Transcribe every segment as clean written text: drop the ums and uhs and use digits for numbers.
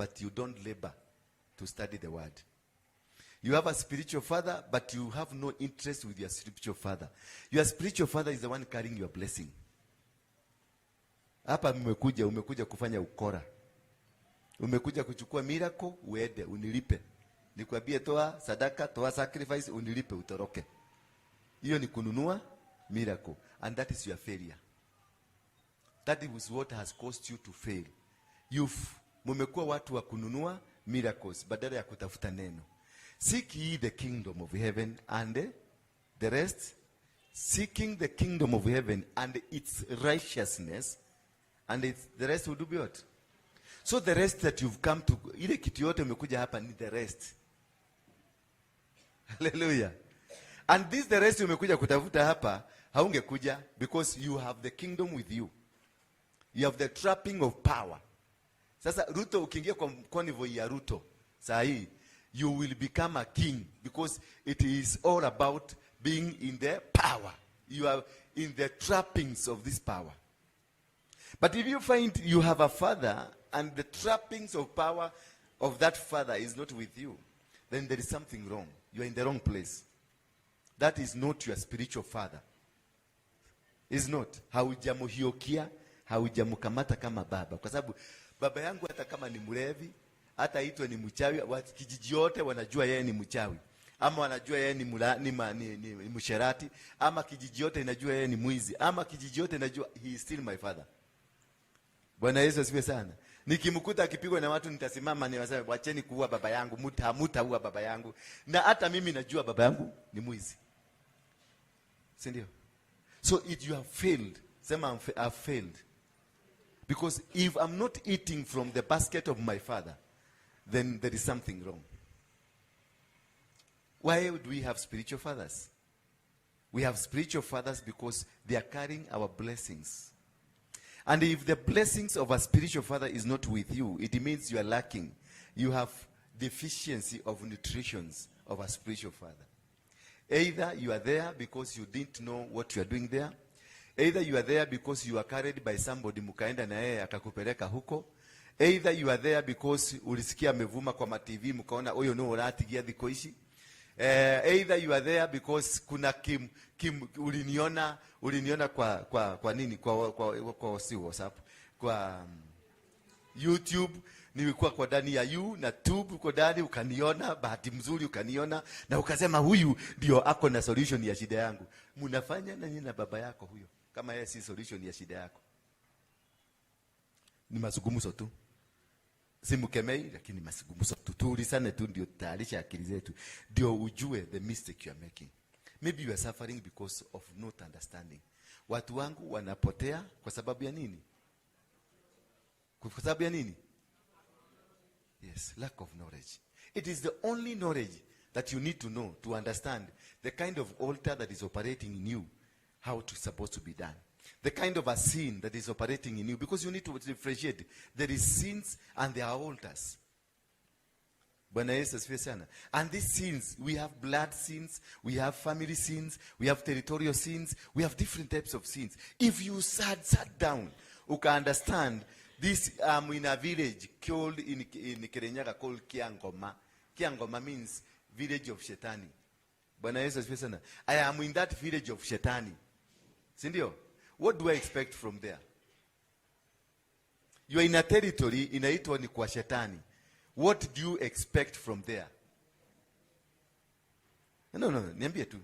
but you don't labor to study the word. You have a spiritual father, but you have no interest with your spiritual father. Your spiritual father is the one carrying your blessing. Hapa mmekuja, umekuja kufanya ukora. Umekuja kuchukua miracle, uende unilipe. Nikwambie toa sadaka, toa sacrifice, unilipe utoroke. Hiyo ni kununua miracle, and that is your failure. That is what has caused you to fail. You've mumekuwa watu wa kununua miracles badala ya kutafuta neno. Seek ye the kingdom of heaven and the rest. Seeking the kingdom of heaven and its righteousness, and the rest will do what? So the rest that you've come to, ile kitu yote umekuja hapa ni the rest. Hallelujah. And this the rest umekuja kutafuta hapa, haungekuja because you have the kingdom with you. You have the trapping of power. Sasa Ruto, ukiingia kwa convoy ya Ruto saa hii, you will become a king because it is all about being in the power. You are in the trappings of this power. But if you find you have a father and the trappings of power of that father is not with you, then there is something wrong. You are in the wrong place. That is not your spiritual father. Is not. Haujamuhiokia, haujamkamata kama baba. Kwa sababu baba yangu hata kama ni mlevi, hata itwe ni mchawi, kijiji yote wanajua yeye ni mchawi. Ama wanajua yeye ni, mula, ni, ma, ni, ni, ni msherati, ama kijiji yote inajua yeye ni mwizi, ama kijiji yote inajua, he is still my father. Bwana Yesu asifiwe sana. Nikimkuta akipigwa na watu nitasimama niwaseme, "Wacheni kuua baba yangu, mutaua baba yangu." Na hata mimi najua baba yangu ni mwizi. Si ndio? So if you have failed, sema, "I've failed." Because if I'm not eating from the basket of my father, then there is something wrong. Why do we have spiritual fathers? We have spiritual fathers because they are carrying our blessings. And if the blessings of a spiritual father is not with you, it means you are lacking. You have deficiency of nutritions of a spiritual father. Either you are there because you didn't know what you are doing there. Either you are there because you are carried by somebody, mkaenda na yeye akakupeleka huko. Either you are there because ulisikia amevuma kwa ma TV, mkaona huyo no uratigia thikũ ici. Either you are there because kuna kim uliniona kwa nini, kwa si WhatsApp, kwa YouTube, nilikuwa kwa ndani ya you na tube uko ndani, ukaniona, bahati mzuri ukaniona na ukasema huyu ndio ako na solution ya shida yangu. Mnafanya na nini na baba yako huyo kama yeye si solution ya shida yako? Ni mazungumzo tu, simkemei, lakini mazungumzo tu, tuulizane tu, ndio tayarisha akili zetu, ndio ujue the mistake you are making. Maybe you are suffering because of not understanding. Watu wangu wanapotea kwa sababu ya nini? Kwa sababu ya nini? Yes, lack of knowledge. It is the only knowledge that you need to know to understand the kind of altar that is operating in you, how it's supposed to be done. The kind of a sin that is operating in you, because you need to differentiate. There is sins and there are altars. Bwana Yesu asifiwe sana. And these sins, we have blood sins, we have family sins, we have territorial sins, we have different types of sins. If you sat down, you can understand this. In a village called in Kirinyaga called Kiangoma. Kiangoma means village of Shetani. Bwana Yesu asifiwe sana. I am in that village of Shetani. Si ndio? What do I expect from there? You are in a territory inaitwa ni kwa Shetani. What do you expect from there? No, niambie tu.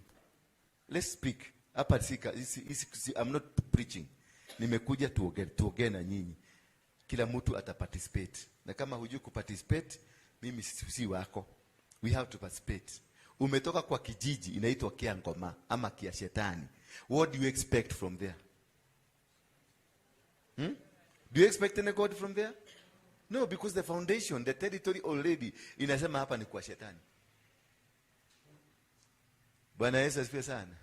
Let's speak. Hapa sika, I'm not preaching. Nimekuja tuongee na nyinyi. Kila mtu ataparticipate. Na kama hujui kuparticipate, mimi si wako. We have to participate. Umetoka kwa kijiji inaitwa Kiangoma ama Kia Shetani. What do you expect from there? Hmm? Do you expect any God from there? No, because the foundation, the territory already inasema hapa ni kwa Shetani. Bwana Yesu asifiwe sana.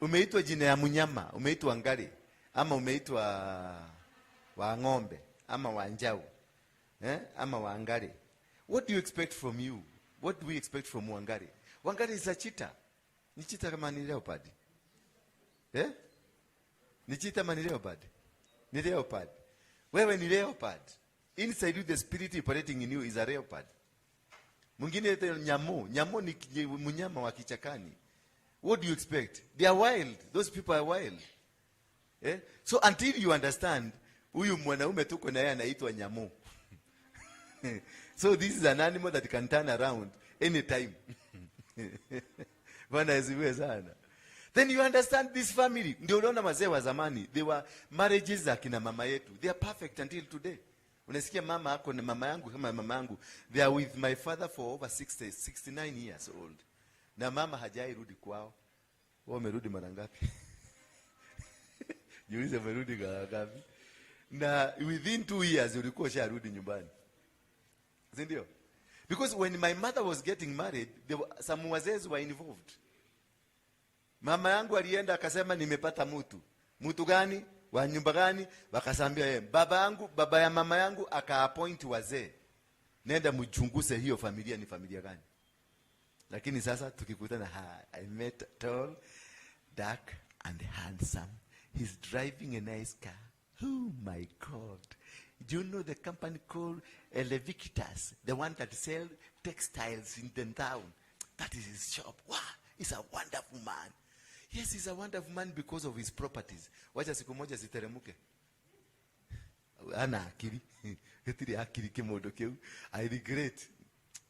Umeitwa jina ya mnyama, umeitwa ngari ama umeitwa wa ng'ombe ama wa njau, eh? Ama Wangari. What do you expect from you? What do we expect from Wangari? Wangari is a cheetah. Ni cheetah kama ni leopard? Eh? Ni cheetah ama ni leopard? Ni leopard. Wewe ni leopard. Inside you, the spirit operating in you is a leopard. Mwingine nyamu. Nyamu ni mnyama wa kichakani. What do you expect? They are wild. Those people are wild. Eh? So until you understand, huyu mwanaume tuko na yeye anaitwa nyamu. So this is an animal that can turn around anytime. Bwana asifiwe sana. Then you understand this family. Ndio unaona wazee wa zamani, they were marriages za kina mama yetu. They are perfect until today. Unasikia mama ako na mama yangu kama mama yangu. They are with my father for over 60, 69 years old. Na mama hajai rudi kwao. Wao wamerudi mara ngapi? Jiulize umerudi mara ngapi? Na within 2 years ulikuwa usharudi nyumbani. Si ndio? Because when my mother was getting married, there were, some wazee were involved. Mama yangu alienda akasema, "Nimepata mtu." "Mtu gani? Wa nyumba gani?" Wakasambia yeye. Baba yangu, baba ya mama yangu akaappoint wazee. "Nenda mchunguze hiyo familia ni familia gani." Lakini sasa tukikutana, "Ha, I met tall, dark and handsome. He's driving a nice car. Oh my God. Do you know the company called Elevictus? The one that sell textiles in the town. That is his shop. Wow, he's a wonderful man." Yes, he's a wonderful man because of his properties. Wacha siku moja ziteremuke. Ana akili. Gĩtirĩ akili kĩmũndũ kĩu. I regret.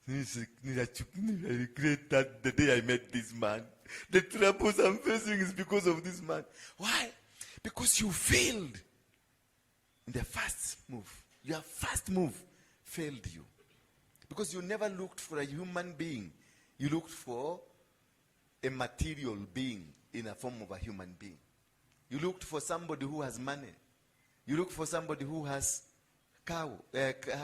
I regret that the day I met this man. The troubles I'm facing is because of this man. Why? Because you failed in the first move. Your first move failed you. Because you never looked for a human being. You looked for a material being in a form of a human being. You looked for somebody who has money. You look for somebody who has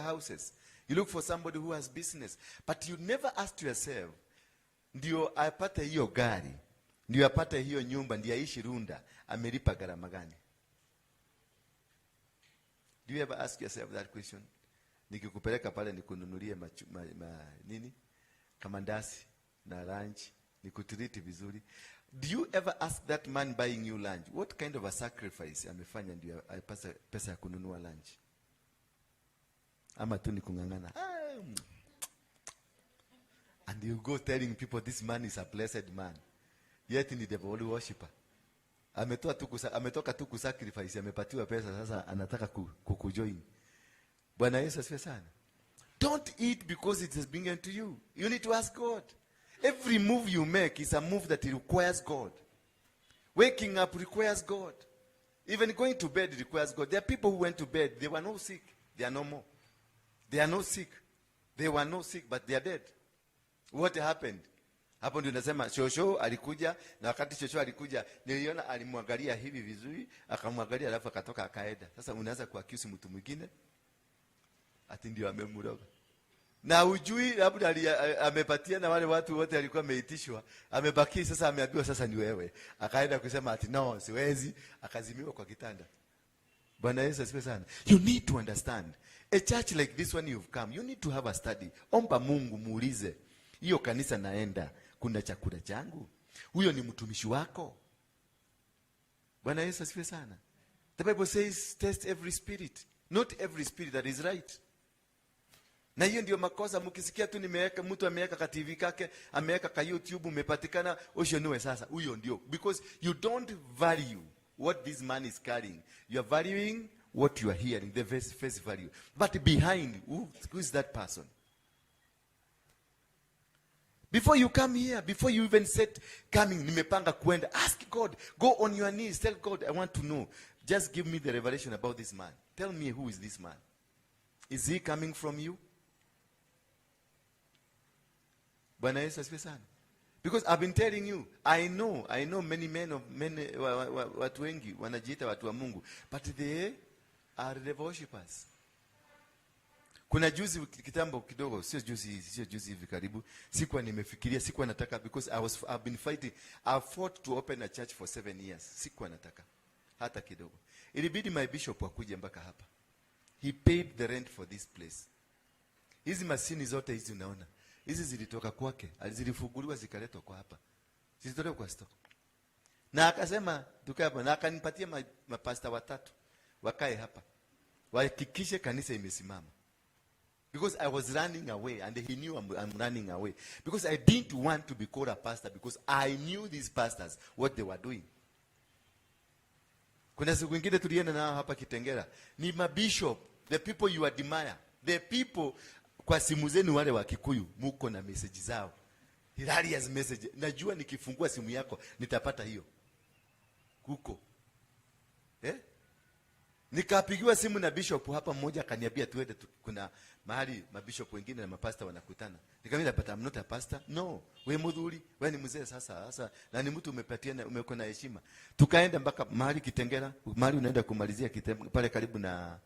houses. You look for somebody who has business. But you never asked yourself, ndio apate hiyo gari, ndio apate hiyo nyumba, ndio aishi Runda, amelipa gharama gani? Do you ever ask yourself that question? Nikikupeleka pale nikununulie nini? Kamandasi na lunch, nikutreat vizuri. Do you ever ask that man buying you lunch, what kind of a sacrifice amefanya ndio apate pesa ya kununua lunch? Ama tu ni kung'ang'ana. Ah. And you go telling people this man is a blessed man. Yet ni devil worshipper. Ametoka tu kusacrifice, amepatiwa pesa, sasa anataka kukujoin. Bwana Yesu asifiwe sana. Don't eat because it has been given to you. You need to ask God. Every move you make is a move that requires God. Waking up requires God. Even going to bed requires God. There are people who went to bed, they were not sick. They are no more. They are not sick. They were not sick, but they are dead. What happened? Hapo ndio nasema shosho alikuja, na wakati shosho alikuja, niliona alimwangalia hivi vizuri, akamwangalia alafu akatoka akaenda. Sasa unaanza kuaccuse mtu mwingine ati ndio amemroga. Na ujui labda amepatia na wale watu wote alikuwa ameitishwa, amebaki sasa ameambiwa sasa ni wewe. Akaenda kusema ati no, siwezi, akazimiwa kwa kitanda. Bwana Yesu asifiwe sana. You need to understand. A church like this one you've come, you need to have a study. Omba Mungu, muulize. Hiyo kanisa naenda, kuna chakula changu? Huyo ni mtumishi wako? Bwana Yesu asifiwe sana. The Bible says test every spirit. Not every spirit that is right. Na hiyo ndio makosa. Mkisikia tu nimeweka, mtu ameweka ka TV kake, ameweka ka YouTube, umepatikana, ucio niwe sasa huyo ndio, because you don't value what this man is carrying. You are valuing what you are hearing, the face value, but behind, who is that person? Before you come here, before you even set coming, nimepanga kwenda, ask God. Go on your knees, tell God, "I want to know. Just give me the revelation about this man. Tell me, who is this man? Is he coming from you?" Bwana Yesu asifiwe sana. Because I've been telling you, I know many men of many watu wengi wanajiita watu wa Mungu, but they are the worshippers. Kuna juzi kitambo kidogo, sio juzi, sio juzi hivi karibu, sikuwa nimefikiria, sikuwa nataka because I've been fighting. I fought to open a church for 7 years. Sikuwa nataka hata kidogo. Ilibidi my bishop akuje mpaka hapa. He paid the rent for this place. Hizi mashini zote hizi unaona, hizi zilitoka kwake, zilifunguliwa zikaletwa kwa hapa, zilitolewa kwa stock. Na akasema tukae hapa, na akanipatia mapasta watatu wakae hapa. Wahakikishe kanisa imesimama. Because I was running away and he knew I'm running away. Because I didn't want to be called a pastor because I knew these pastors, what they were doing. Kuna siku ingine tulienda nao hapa Kitengela. Ni mabishop, the people you admire, the people kwa simu zenu wale wa Kikuyu muko na message zao. Hilarious message. Najua nikifungua simu yako nitapata hiyo. Kuko. Eh? Nikapigiwa simu na bishop hapa mmoja akaniambia tuende kuna mahali mabishop wengine na mapasta wanakutana. Nikamwambia but I'm not a pastor. No, we mudhuri, we ni mzee sasa. Sasa na ni mtu umepatia na umekuwa na heshima. Tukaenda mpaka mahali Kitengela, mahali unaenda kumalizia Kitengela pale karibu na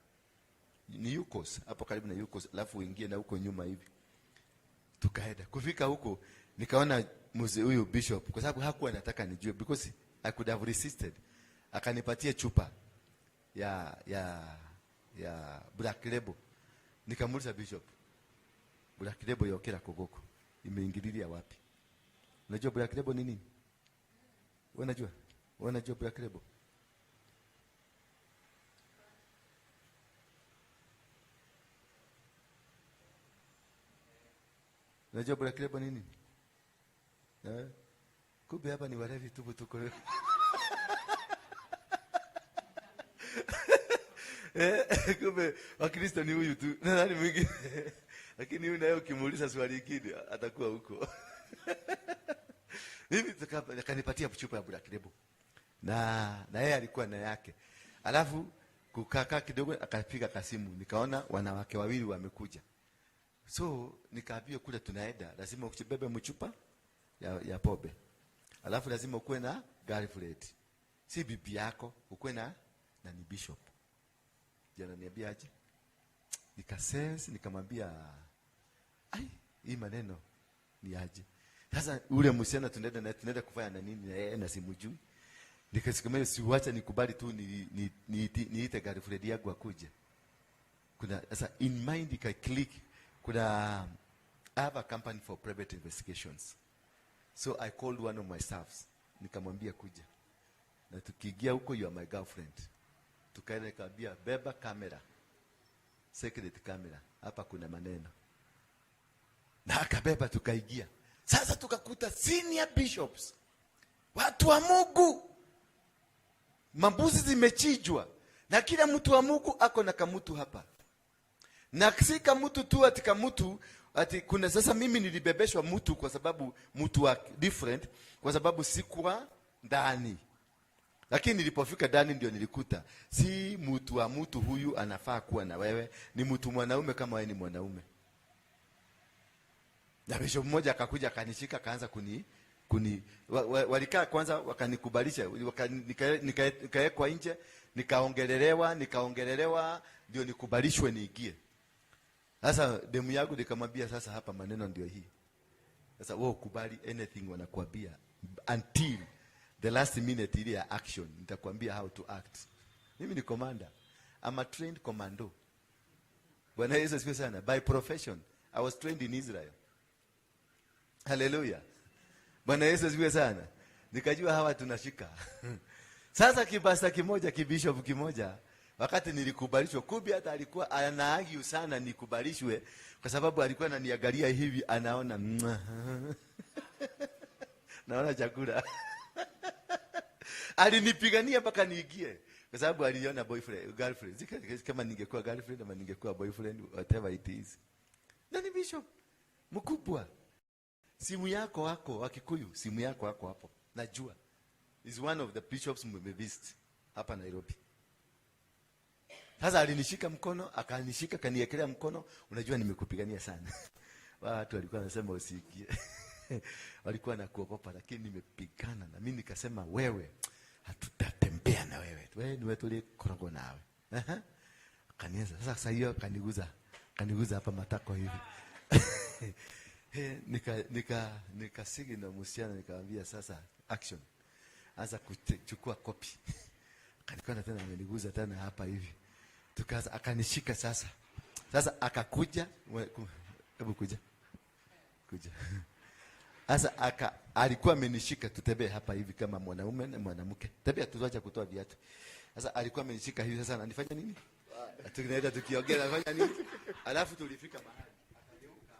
ni Yukos, hapo karibu na Yukos, alafu uingie na huko nyuma hivi. Tukaenda. Kufika huko nikaona mzee huyu bishop kwa sababu hakuwa anataka nijue because I could have resisted. Akanipatia chupa ya Black Label. Nikamuuliza bishop, Black Label yokera kogoko imeingililia wapi? Unajua Black Label ni nini? Wewe unajua? Wewe unajua Black Label? Unajua Black Label ni nini? Eh? Kumbe hapa ni walevi tupu tuko leo. Kumbe Wakristo ni huyu tu. Na nani mwingine? Lakini huyu naye ukimuuliza swali lingine atakuwa huko. Mimi akanipatia chupa ya Black Label. Na yeye alikuwa na yake. Alafu kukaa kidogo akapiga kasimu, nikaona wanawake wawili wamekuja. So nikaambia kule tunaenda lazima ukibebe mchupa ya pombe. Alafu lazima ukuwe na girlfriend. Si bibi yako, ukuwe na ni bishop. Jana niambia aje? Nikasense, nikamwambia ai, hii maneno ni aje? Sasa ule msichana tunaenda na tunaenda kufanya na nini na yeye na simjui. Nikasikia siwacha nikubali tu niite girlfriend yangu akuje. Kuna sasa in mind ika click, kuna I have a company for private investigations. So I called one of my staffs. Nikamwambia kuja. Na tukiingia huko you are my girlfriend. Tukaenda nikamwambia beba kamera. Secret camera. Hapa kuna maneno. Na akabeba tukaingia. Sasa tukakuta senior bishops. Watu wa Mungu. Mambuzi zimechinjwa. Na kila mtu wa Mungu ako na kamutu hapa. Na si kamutu tu ati kamutu ati kuna sasa mimi nilibebeshwa mtu kwa sababu mtu wa different kwa sababu sikuwa ndani. Lakini nilipofika ndani ndio nilikuta si mtu wa mtu huyu anafaa kuwa na wewe, ni mtu mwanaume kama wewe ni mwanaume. Na bishop mmoja akakuja akanishika akaanza kuni walikaa kwanza wakanikubalisha, nikaekwa nje, nikaongelelewa ndio nikubalishwe niingie. Sasa demu yangu nikamwambia sasa hapa maneno ndio hii. Sasa wewe ukubali anything wanakuambia until the last minute ile ya action nitakwambia how to act. Mimi ni commander. I'm a trained commando. Bwana Yesu asifiwe sana. By profession I was trained in Israel. Hallelujah. Bwana Yesu asifiwe sana. Nikajua hawa tunashika. Sasa kibasa kimoja, kibishop kimoja, wakati nilikubalishwa, kumbe hata alikuwa anaargue sana nikubalishwe kwa sababu alikuwa ananiangalia hivi anaona naona chakula. Alinipigania mpaka niingie kwa sababu aliona boyfriend, girlfriend. Zika, kama ningekuwa girlfriend ama ningekuwa boyfriend, whatever it is. Na ni bishop mkubwa. Simu yako wako wa Kikuyu, simu yako wako hapo. Najua. Is one of the bishops mmevisit hapa Nairobi. Sasa alinishika mkono, akanishika, akaniekelea mkono, unajua nimekupigania sana. Watu walikuwa wanasema usiingie. Walikuwa wanakuogopa lakini nimepigana na mimi nikasema wewe hatutatembea na wewe. Wewe ni wetu tulikorogo nawe. Aha. Akanianza. Sasa hiyo akaniguza. Akaniguza hapa matako hivi. Nikasigi na msichana nikamwambia sasa action. Anza kuchukua copy. Akanikona tena ameniguza tena hapa hivi. Tukaanza akanishika sasa. Sasa akakuja, hebu kuja. Kuja. Sasa alikuwa amenishika tutembee hapa hivi kama mwanaume na mwanamke. Tembea tuache kutoa viatu. Sasa alikuwa amenishika hivi sasa ananifanya nini? Tunaenda tukiongea, nafanya nini? Alafu tulifika mahali akageuka,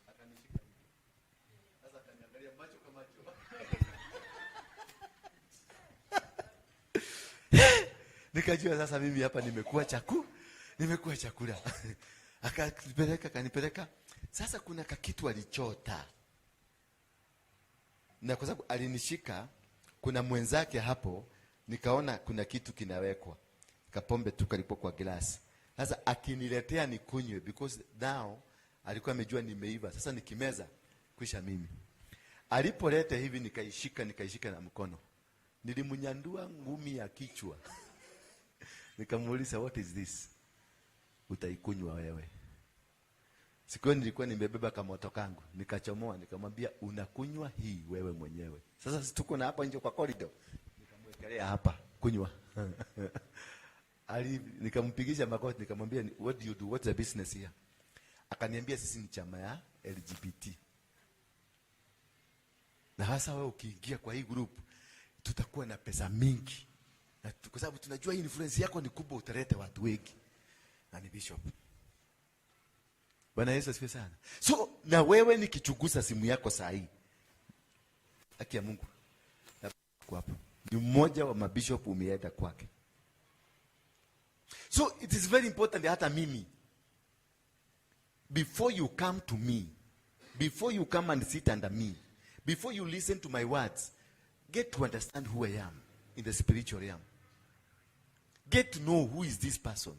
akanishika hivi. Sasa akaniangalia macho kwa macho. Nikajua sasa mimi hapa nimekuwa chakula. Akanipeleka, akanipeleka. Sasa kuna kakitu alichota. Na kwa sababu alinishika, kuna mwenzake hapo, nikaona kuna kitu kinawekwa. Kapombe tu kalikuwa kwa glasi. Sasa akiniletea nikunywe, because now alikuwa amejua nimeiva. Sasa nikimeza kwisha mimi. Alipoleta hivi nikaishika, nikaishika na mkono. Nilimnyandua ngumi ya kichwa. Nikamuuliza, what is this? Utaikunywa wewe. Siku hiyo nilikuwa nimebeba kamoto kangu, nikachomoa, nikamwambia unakunywa hii wewe mwenyewe. Sasa si tuko na hapa nje kwa corridor. Nikamwekelea hapa, kunywa. Nikampigisha makofi, nikamwambia what do you do? What's the business here? Akaniambia sisi ni chama ya LGBT. Na hasa wewe ukiingia kwa hii group tutakuwa na pesa mingi. Na kwa sababu tunajua influence yako ni kubwa, utaleta watu wengi. Na ni bishop. Bwana Yesu asifiwe sana. So na wewe nikichunguza simu yako saa hii, haki ya Mungu, na kwa hapo ni mmoja wa mabishop umeenda kwake. So it is very important, hata mimi, before you come to me, before you come and sit under me, before you listen to my words, get to understand who I am in the spiritual realm. Get to know who is this person.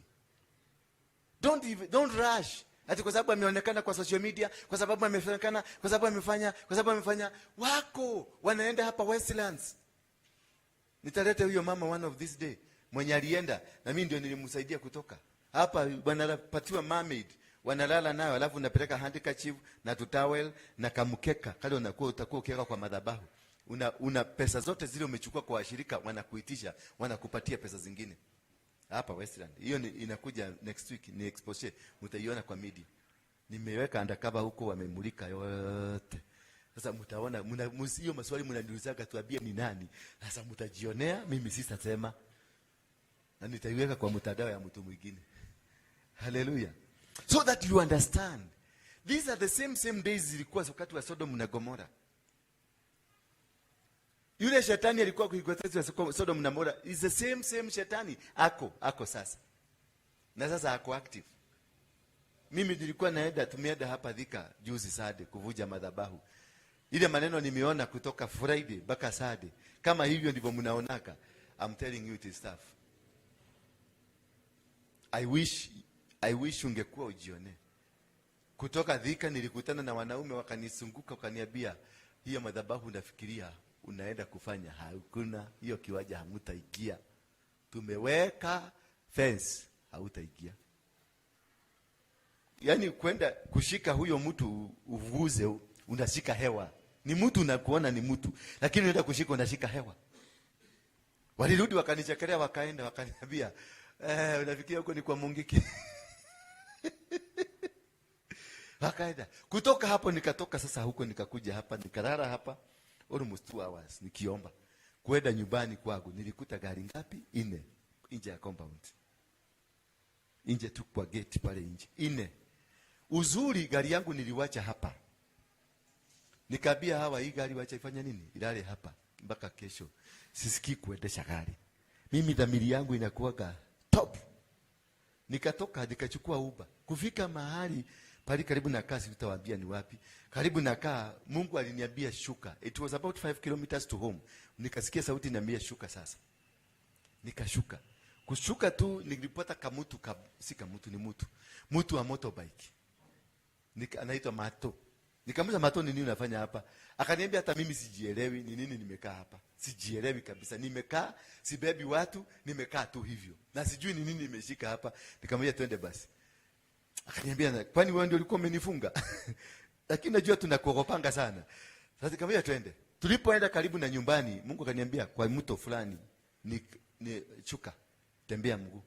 Don't even, don't rush. Ati kwa sababu ameonekana kwa social media, kwa sababu ameonekana, kwa sababu amefanya, kwa sababu amefanya. Wako wanaenda hapa Westlands. Nitaleta huyo mama one of this day mwenye alienda na mimi ndio nilimsaidia kutoka hapa. Wanapatiwa mermaid, wanalala nayo, alafu unapeleka handkerchief na towel na kamkeka kale, unakuwa utakuwa ukiweka kwa madhabahu. Una pesa zote zile umechukua kwa washirika, wanakuitisha, wanakupatia pesa zingine hapa Westland. Hiyo ni inakuja next week, ni expose, mtaiona kwa media. Nimeweka undercover huko, wamemulika yote. Sasa mtaona, hiyo maswali mnaniulizaga, tuambie ni nani. Sasa mtajionea, mimi sitasema. Na nitaiweka kwa mtandao ya mtu mwingine. Hallelujah. So that you understand. These are the same days zilikuwa wakati wa Sodom na Gomora. Yule shetani alikuwa kwa Sodom na Gomora is the same shetani ako sasa. Na sasa ako active. Mimi nilikuwa naenda, tumeenda hapa Thika juzi Sunday kuvuja madhabahu. Ile maneno nimeona kutoka Friday mpaka Sunday. Kama hivyo ndivyo mnaonaka. I'm telling you it is tough. I wish ungekuwa ujione. Kutoka Thika nilikutana na wanaume wakanisunguka wakaniambia hiyo madhabahu unafikiria unaenda kufanya hakuna, hiyo kiwanja hamutaingia. Tumeweka fence, hautaingia. Yaani kwenda kushika huyo mtu uvuze, unashika hewa. Ni mtu unakuona ni mtu, lakini unaenda kushika unashika hewa. Walirudi wakanichekelea, wakaenda wakaniambia, unafikiria huko ni kwa Mungiki? Wakaenda. Kutoka hapo nikatoka sasa huko nikakuja hapa, nikalala hapa almost 2 hours nikiomba. Kwenda nyumbani kwangu nilikuta gari ngapi? 4 nje ya compound. Nje tu kwa gate pale nje. 4. Uzuri gari yangu niliwacha hapa. Nikaambia hawa hii gari wacha ifanye nini? Ilale hapa mpaka kesho. Sisikii kuendesha gari. Mimi dhamiri yangu inakuwaga top. Nikatoka nikachukua Uber. Kufika mahali pali karibu na kaa, sitawaambia ni wapi. Karibu na kaa, Mungu aliniambia shuka. It was about 5 kilometers to home. Nikasikia sauti inaniambia shuka sasa. Nikashuka. Kushuka tu nilipata kamutu, si kamutu ni mutu. Mutu wa motorbike. Anaitwa Mato. Nikamuuliza Mato, ni nini unafanya hapa? Akaniambia hata mimi sijielewi ni nini nimekaa hapa. Sijielewi kabisa. Nimekaa, sibebi watu, nimekaa tu hivyo. Na sijui ni nini nimeshika hapa. Nikamwambia twende basi. Akaniambia kwani wewe ndio ulikuwa umenifunga? Lakini najua tunakuogopanga sana. Sasa nikamwambia twende. Tulipoenda karibu na nyumbani, Mungu akaniambia kwa mto fulani ni shuka, tembea mguu.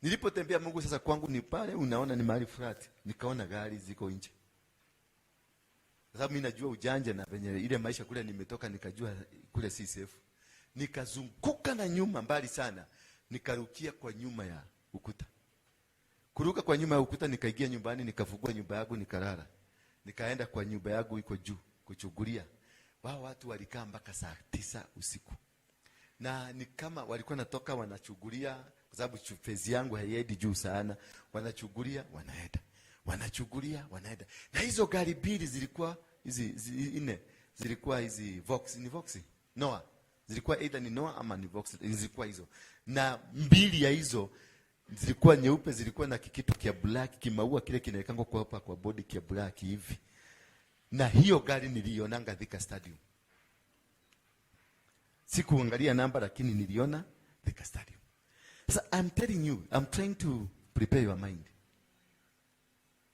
Nilipotembea mguu sasa kwangu ni pale unaona ni mahali flat. Nikaona gari ziko nje. Kwa sababu mimi najua ujanja na venye ile maisha kule nimetoka, nikajua kule si safe. Nikazunguka na nyuma mbali sana, nikarukia kwa nyuma ya ukuta. Kuruka kwa nyuma ya ukuta, nikaingia nyumbani, nikafungua nyumba yangu, nikalala. Nikaenda kwa nyumba yangu iko juu kuchungulia. Wao watu walikaa mpaka saa 9 usiku, na ni kama walikuwa natoka wanachungulia, kwa sababu fence yangu haiendi juu sana. Wanachungulia, wanaenda, wanachungulia, wanaenda. Na hizo gari mbili zilikuwa hizi nne, zilikuwa hizi Vox, ni Vox Noah, zilikuwa either ni Noah ama ni Vox, zilikuwa hizo. Na mbili ya hizo zilikuwa nyeupe, zilikuwa na kikitu kia black, kimaua kile kinawekangwa kwa hapa kwa body kia black hivi. Na hiyo gari nilionanga Thika Stadium. Sikuangalia namba, lakini niliona Thika Stadium. So I'm telling you, I'm trying to prepare your mind.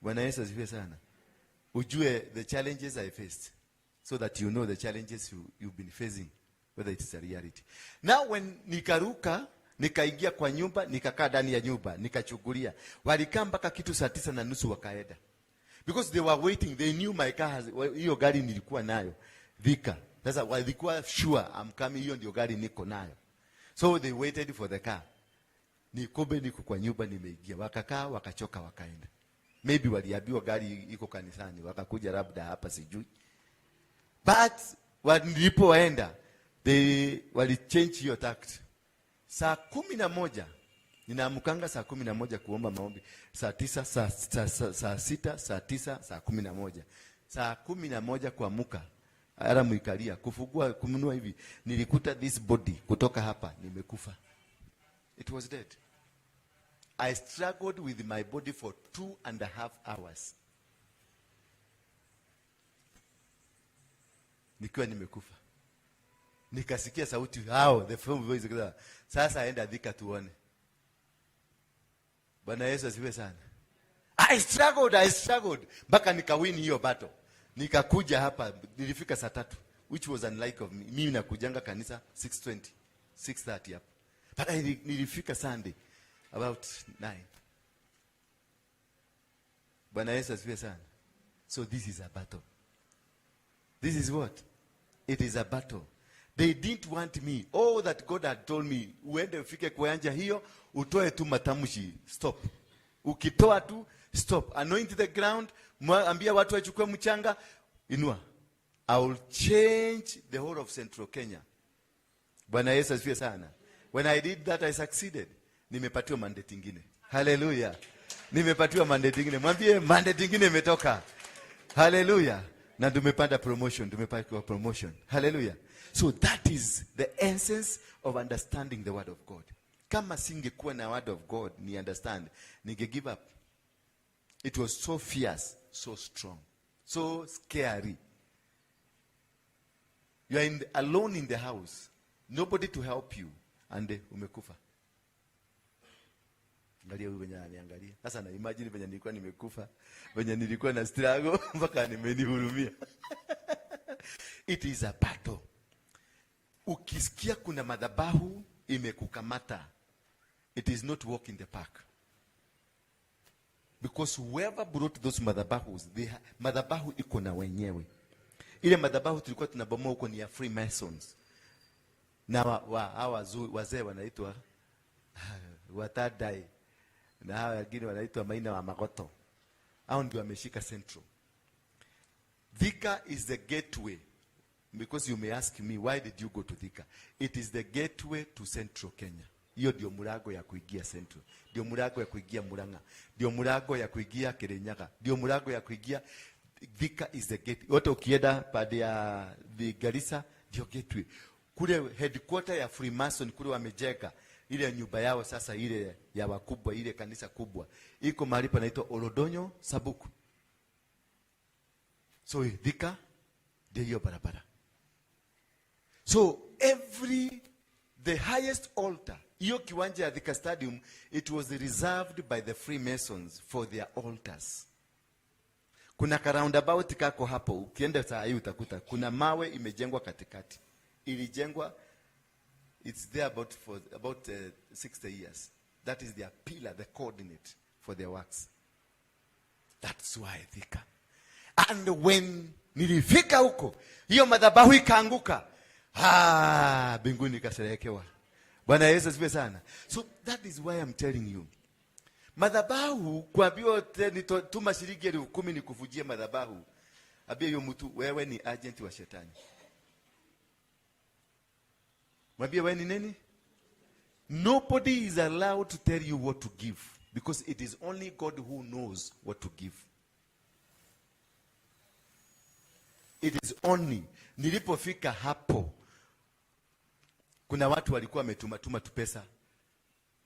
Bwana Yesu asifiwe sana. Ujue the challenges I faced, so that you know the challenges you've been facing, whether it's a reality. Now when nikaruka, nikaingia kwa nyumba, nikakaa ndani ya nyumba, nikachungulia. Walikaa mpaka kitu saa 9:30 wakaenda. Because they were waiting, they knew my car has, hiyo gari nilikuwa nayo Thika. Sasa walikuwa sure I'm coming, hiyo ndio gari niko nayo. So they waited for the car. Ni kumbe niko kwa nyumba nimeingia. Wakakaa, wakachoka, wakaenda. Maybe waliambiwa gari iko kanisani, wakakuja labda hapa sijui. But nilipoenda, they wali change hiyo tact. Saa 11, ninaamkanga saa 11 kuomba maombi. Saa 9, saa 6, saa 9, saa 11. Saa 11 kuamuka, alarm ikalia, kufungua, kumunua hivi, nilikuta this body kutoka hapa, nimekufa. It was dead. I struggled with my body for 2.5 hours. Nikiwa nimekufa. Nikasikia sauti hao, the phone voice ikasema, sasa enda Thika tuone. Bwana Yesu asifiwe sana. I struggled, I struggled mpaka nikawin hiyo battle. Nikakuja hapa, nilifika saa 3, which was unlike of me. Mimi nakujanga kanisa 6:20, 6:30 hapo. But nilifika Sunday about 9. Bwana Yesu asifiwe sana. So this is a battle. This is what? It is a battle. They didn't want me. All that God had told me, uende ufike kwa hiyo, utoe tu matamshi, stop. Ukitoa tu, stop. Anoint the ground, ambia watu wachukue mchanga, inua. I will change the whole of Central Kenya. Bwana Yesu asifiwe sana. When I did that, I succeeded. Nimepatiwa mandate ingine. Hallelujah. Nimepatiwa mandate ingine. Mwambie mandate ingine imetoka. Hallelujah. Na tumepanda promotion, tumepatiwa promotion. Hallelujah. So that is the essence of understanding the word of God. Kama singekuwa na word of God, ni understand, ninge give up. It was so fierce, so strong, so scary. You are alone in the house, nobody to help you, and umekufa. Angalia huyu venye ananiangalia. Sasa na imagine venye nilikuwa nimekufa, venye nilikuwa na struggle mpaka nimenihurumia. It is a battle. Ukisikia kuna madhabahu imekukamata, it is not walk in the park. Because whoever brought those madhabahus, madhabahu iko na wenyewe. Ile madhabahu tulikuwa tunabomoa huko ni ya Freemasons. Na hawa wazee wanaitwa Watadai. Na hawa wengine wanaitwa Maina wa Magoto. Hao ndio wameshika Central. Thika is the gateway. Because you may ask me, why did you go to Thika? It is the gateway to Central Kenya. Hiyo ndio mlango ya kuingia Central. Ndio mlango ya kuingia Murang'a. Ndio mlango ya kuingia Kirinyaga. Ndio mlango ya kuingia. Thika is the gate. Wote ukienda pande ya the Garissa ndio gateway. Kule headquarter ya Freemason kule wamejenga ile nyumba yao sasa, ile ya wakubwa, ile kanisa kubwa iko mahali panaitwa Oldonyo Sabuku. So Thika ndio hiyo barabara. So the highest altar, hiyo kiwanja ya Thika Stadium, it was reserved by the Freemasons for their altars. Kuna ka roundabout kako hapo, ukienda saa hii utakuta kuna mawe imejengwa katikati. Ilijengwa, it's there about for about 60 years. That is their pillar, the coordinate for their works. That's why Thika. And when nilifika huko, hiyo madhabahu ikaanguka. Mbinguni ikasherehekewa. Bwana Yesu asifiwe sana. So that is why I'm telling you. Madhabahu kuambiwa tuma shilingi 10,000 nikuvujie madhabahu. Ambia hiyo mtu wewe ni agent wa shetani. Mwambie wewe ni nini? Nobody is allowed to tell you what to give, because it is only God who knows what to give. It is only. Nilipofika hapo, kuna watu walikuwa wametuma tuma tu pesa.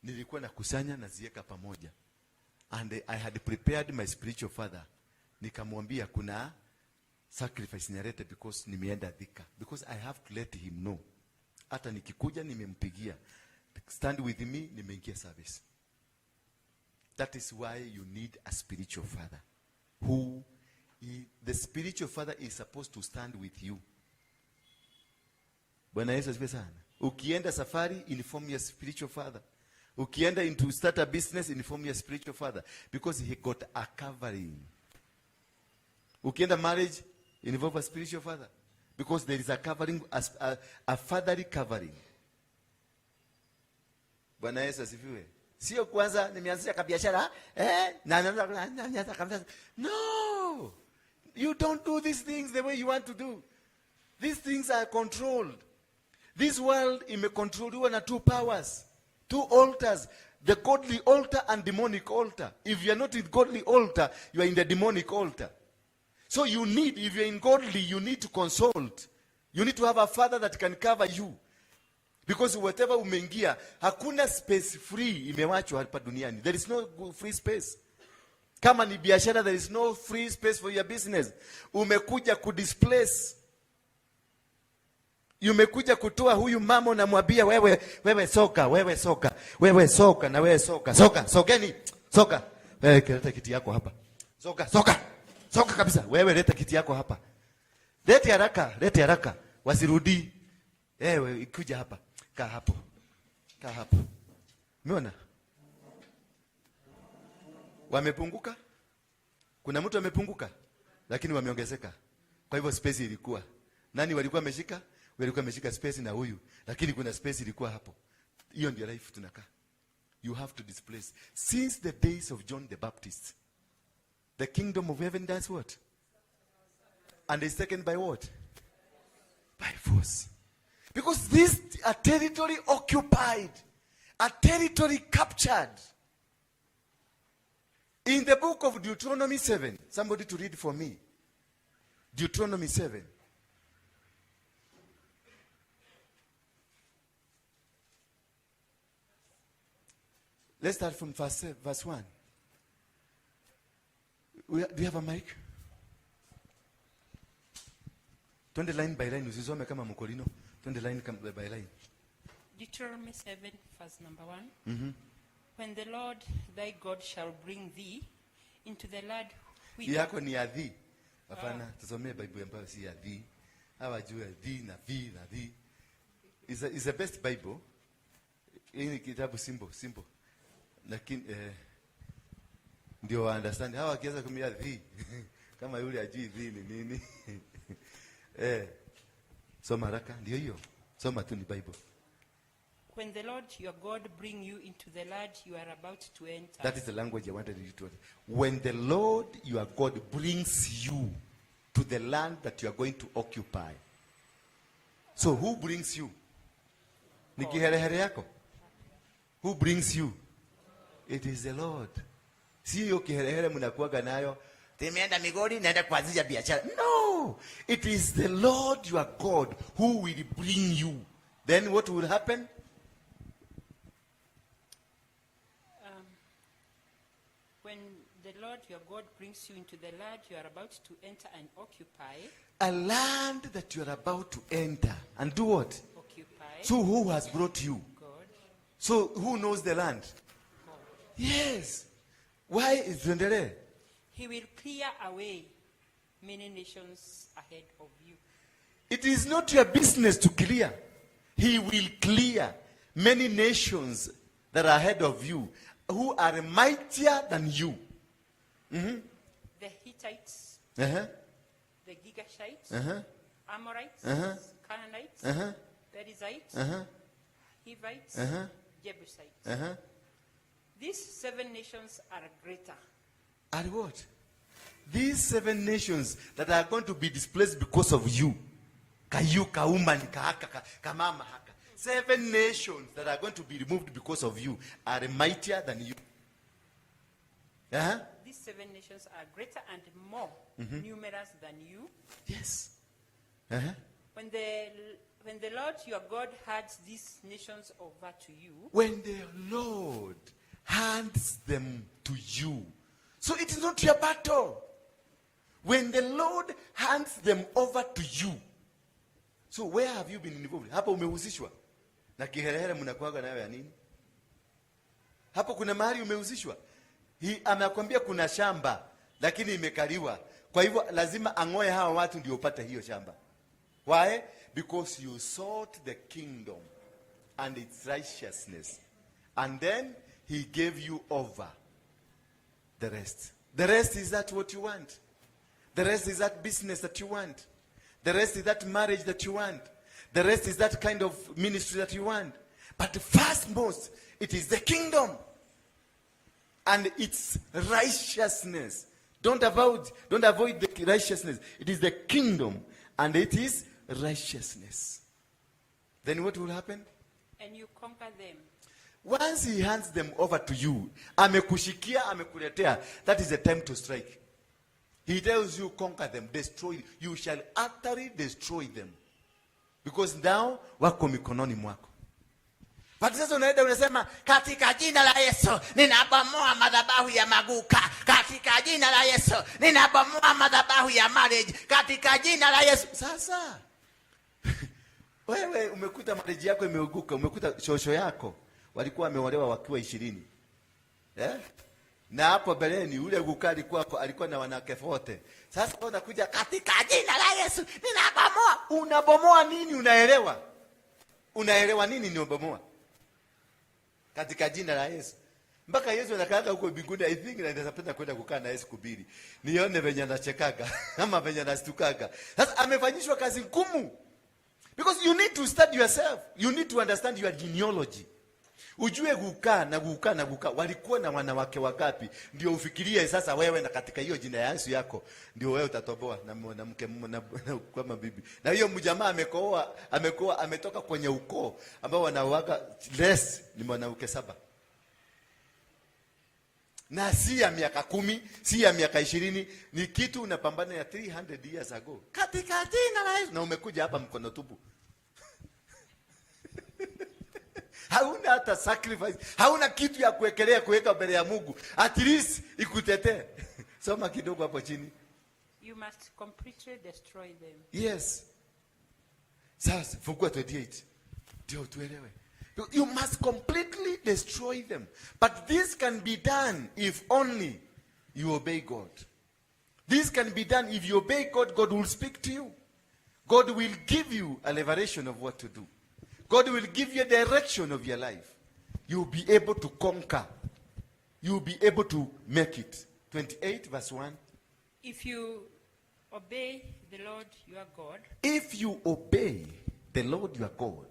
Nilikuwa nakusanya naziweka pamoja. And I had prepared my spiritual father. Nikamwambia kuna sacrifice nilete because nimeenda Thika. Because I have to let him know. Hata nikikuja nimempigia. Stand with me, nimeingia service. That is why you need a spiritual father. The spiritual father is supposed to stand with you. Bwana Yesu asifiwe sana. Ukienda safari, inform your spiritual father. Ukienda into start a business, inform your spiritual father. Because he got a covering. Ukienda marriage, involve a spiritual father. Because there is a covering, a fatherly covering. Bwana Yesu asifiwe. Sio kwanza nimeanzisha kabiashara, na naanza kabisa. No. You don't do these things the way you want to do. These things are controlled. This world imecontroliwa na two powers, two altars, the godly altar and demonic altar. If you are not in godly altar, you are in the demonic altar. So you need, if you are in godly, you need to consult. You need to have a father that can cover you. Because whatever umeingia, hakuna space free imewachwa hapa duniani. There is no free space. Kama ni biashara, there is no free space for your business. Umekuja kudisplace. Umekuja kutoa huyu mama unamwambia wewe, wewe soka, wewe soka, wewe soka na wewe soka. Soka, sogeni, soka. Wewe leta kiti yako hapa. Soka, soka. Soka kabisa. Wewe leta kiti yako hapa. Lete haraka, lete haraka. Wasirudi. Wewe kuja hapa. Kaa hapo. Kaa hapo. Umeona? Wamepunguka? Kuna mtu amepunguka? Lakini wameongezeka. Kwa hivyo space ilikuwa. Nani walikuwa wameshika? Walikuwa wameshika space na huyu. Lakini kuna space ilikuwa hapo. Hiyo ndio life tunakaa. You have to displace. Since the days of John the Baptist, the kingdom of heaven does what? And is taken by what? By force. Because this a territory occupied, a territory captured. In the book of Deuteronomy 7, somebody to read for me. Deuteronomy 7. Let's start from verse 1. Do you have a mic? Twende line by line, usisome kama mkolino. Twende line by line. Deuteronomy 7, verse number 1. When the Lord thy God shall bring thee into the land whither... Yako ni ya thee. Hapana, tusomee Bible ambayo si ya thee. Hawa juu ya thee na thee na thee. It's the best Bible. Hii ni kitabu simple, simple. Lakini ndio wa understand. Hawa wakianza kumia thee. Kama yule ajui thee ni nini. Soma haraka, ndio hiyo. Soma tu ni Bible. When the Lord your God bring you into the land you are about to enter. That is the language I wanted you to understand. When the Lord your God brings you to the land that you are going to occupy. So who brings you? Ni kiherehere yako? Who brings you? It is the Lord. Si hiyo kiherehere mnakuwaga nayo. Nimeenda Migori, naenda kuanzisha biashara. No! It is the Lord your God who will bring you. Then what will happen? When the Lord your God brings you into the land you are about to enter and occupy. A land that you are about to enter and do what? Occupy. So who has brought you? God. So who knows the land? God. Yes. Why is Tuendelee? He will clear away many nations ahead of you. It is not your business to clear. He will clear many nations that are ahead of you, who are mightier than you. The Hittites, the Girgashites, Amorites, Canaanites, Perizzites, Hivites, Jebusites. These seven nations are greater. Are what? These seven nations that are going to be displaced because of you. Kayu, kaumani, kahaka, kamama haka. Seven nations that are going to be removed because of you are mightier than you. Uh-huh. These seven nations are greater and more numerous than you. Yes. Uh-huh. When the Lord your God hands these nations over to you, When the Lord hands them to you. So it is not your battle. When the Lord hands them over to you. So where have you been involved? Hapa umehusishwa. Na kiherehere mnakuwaga nayo ya nini? Hapo kuna mahali umehusishwa. Anakwambia kuna shamba lakini imekaliwa. Kwa hivyo lazima ang'oe hawa watu ndio upate hiyo shamba. Why? Because you sought the kingdom and its righteousness. And then he gave you over the rest. The rest is that what you want. The rest is that business that you want. The rest is that marriage that you want. The rest is that kind of ministry that you want. But first most, it is the kingdom and its righteousness. Don't avoid the righteousness. It is the kingdom and it is righteousness. Then what will happen? And you conquer them. Once he hands them over to you, amekushikia, amekuletea, that is the time to strike. He tells you, conquer them, destroy. You shall utterly destroy them. Because now wako mikononi mwako. But sasa unaenda unasema, Katika jina la Yesu ninabomoa madhabahu ya maguka, katika jina la Yesu ninabomoa madhabahu ya marriage, katika jina la Yesu. Sasa wewe umekuta marriage yako imeanguka, umekuta shosho yako walikuwa wameolewa wakiwa 20, eh? Na hapo mbeleni ule guka alikuwa na wanawake wote. Sasa wewe unakuja, Katika jina la Yesu ninabomoa. Unabomoa nini? Unaelewa? Unaelewa nini ni ubomoa? Katika jina la Yesu. Mpaka Yesu anakaaga huko mbinguni, I think na napenda kwenda kukaa na Yesu kubiri. Nione venye anachekaga ama venye anastukaga. Sasa amefanyishwa kazi ngumu. Because you need to study yourself. You need to understand your genealogy. Ujue guka na guka na guka walikuwa na wanawake wangapi, ndio ufikirie sasa wewe na katika hiyo jina ya Yesu yako ndio wewe utatoboa na mwanamke na kama bibi. Na hiyo mjamaa amekoa ametoka kwenye ukoo ambao wanaoaga less ni mwanamke saba. Na si ya miaka 10, si ya miaka 20, ni kitu unapambana ya 300 years ago. Katika jina la Yesu, na umekuja hapa mkono tupu. Hauna hata sacrifice, hauna kitu ya kuwekelea kuweka mbele ya Mungu, at least ikutetee. Soma kidogo hapo chini. You must completely destroy them. Yes. Sasa fungua 28 ndio tuelewe. You must completely destroy them. But this can be done if only you obey God. This can be done if you obey God. God will speak to you. God will give you a revelation of what to do. God will give you a direction of your life. You'll be able to conquer. You'll be able to make it. 28 verse 1. If you obey the Lord your God If you obey the Lord your God,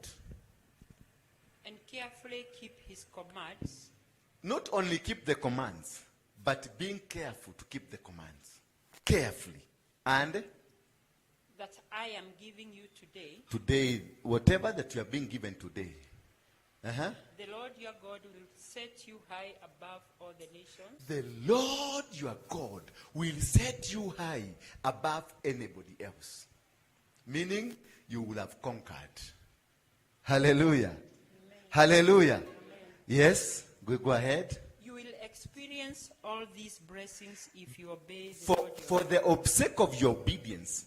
and carefully keep his commands, not only keep the commands, but being careful to keep the commands. Carefully. And that I am giving you today, today, whatever that you are being given today, the Lord your God will set you high above all the nations. The Lord your God will set you high above anybody else. Meaning, you will have conquered. Hallelujah. Hallelujah. Yes, go ahead. You will experience all these blessings if you obey the For, Lord your for the sake of your obedience,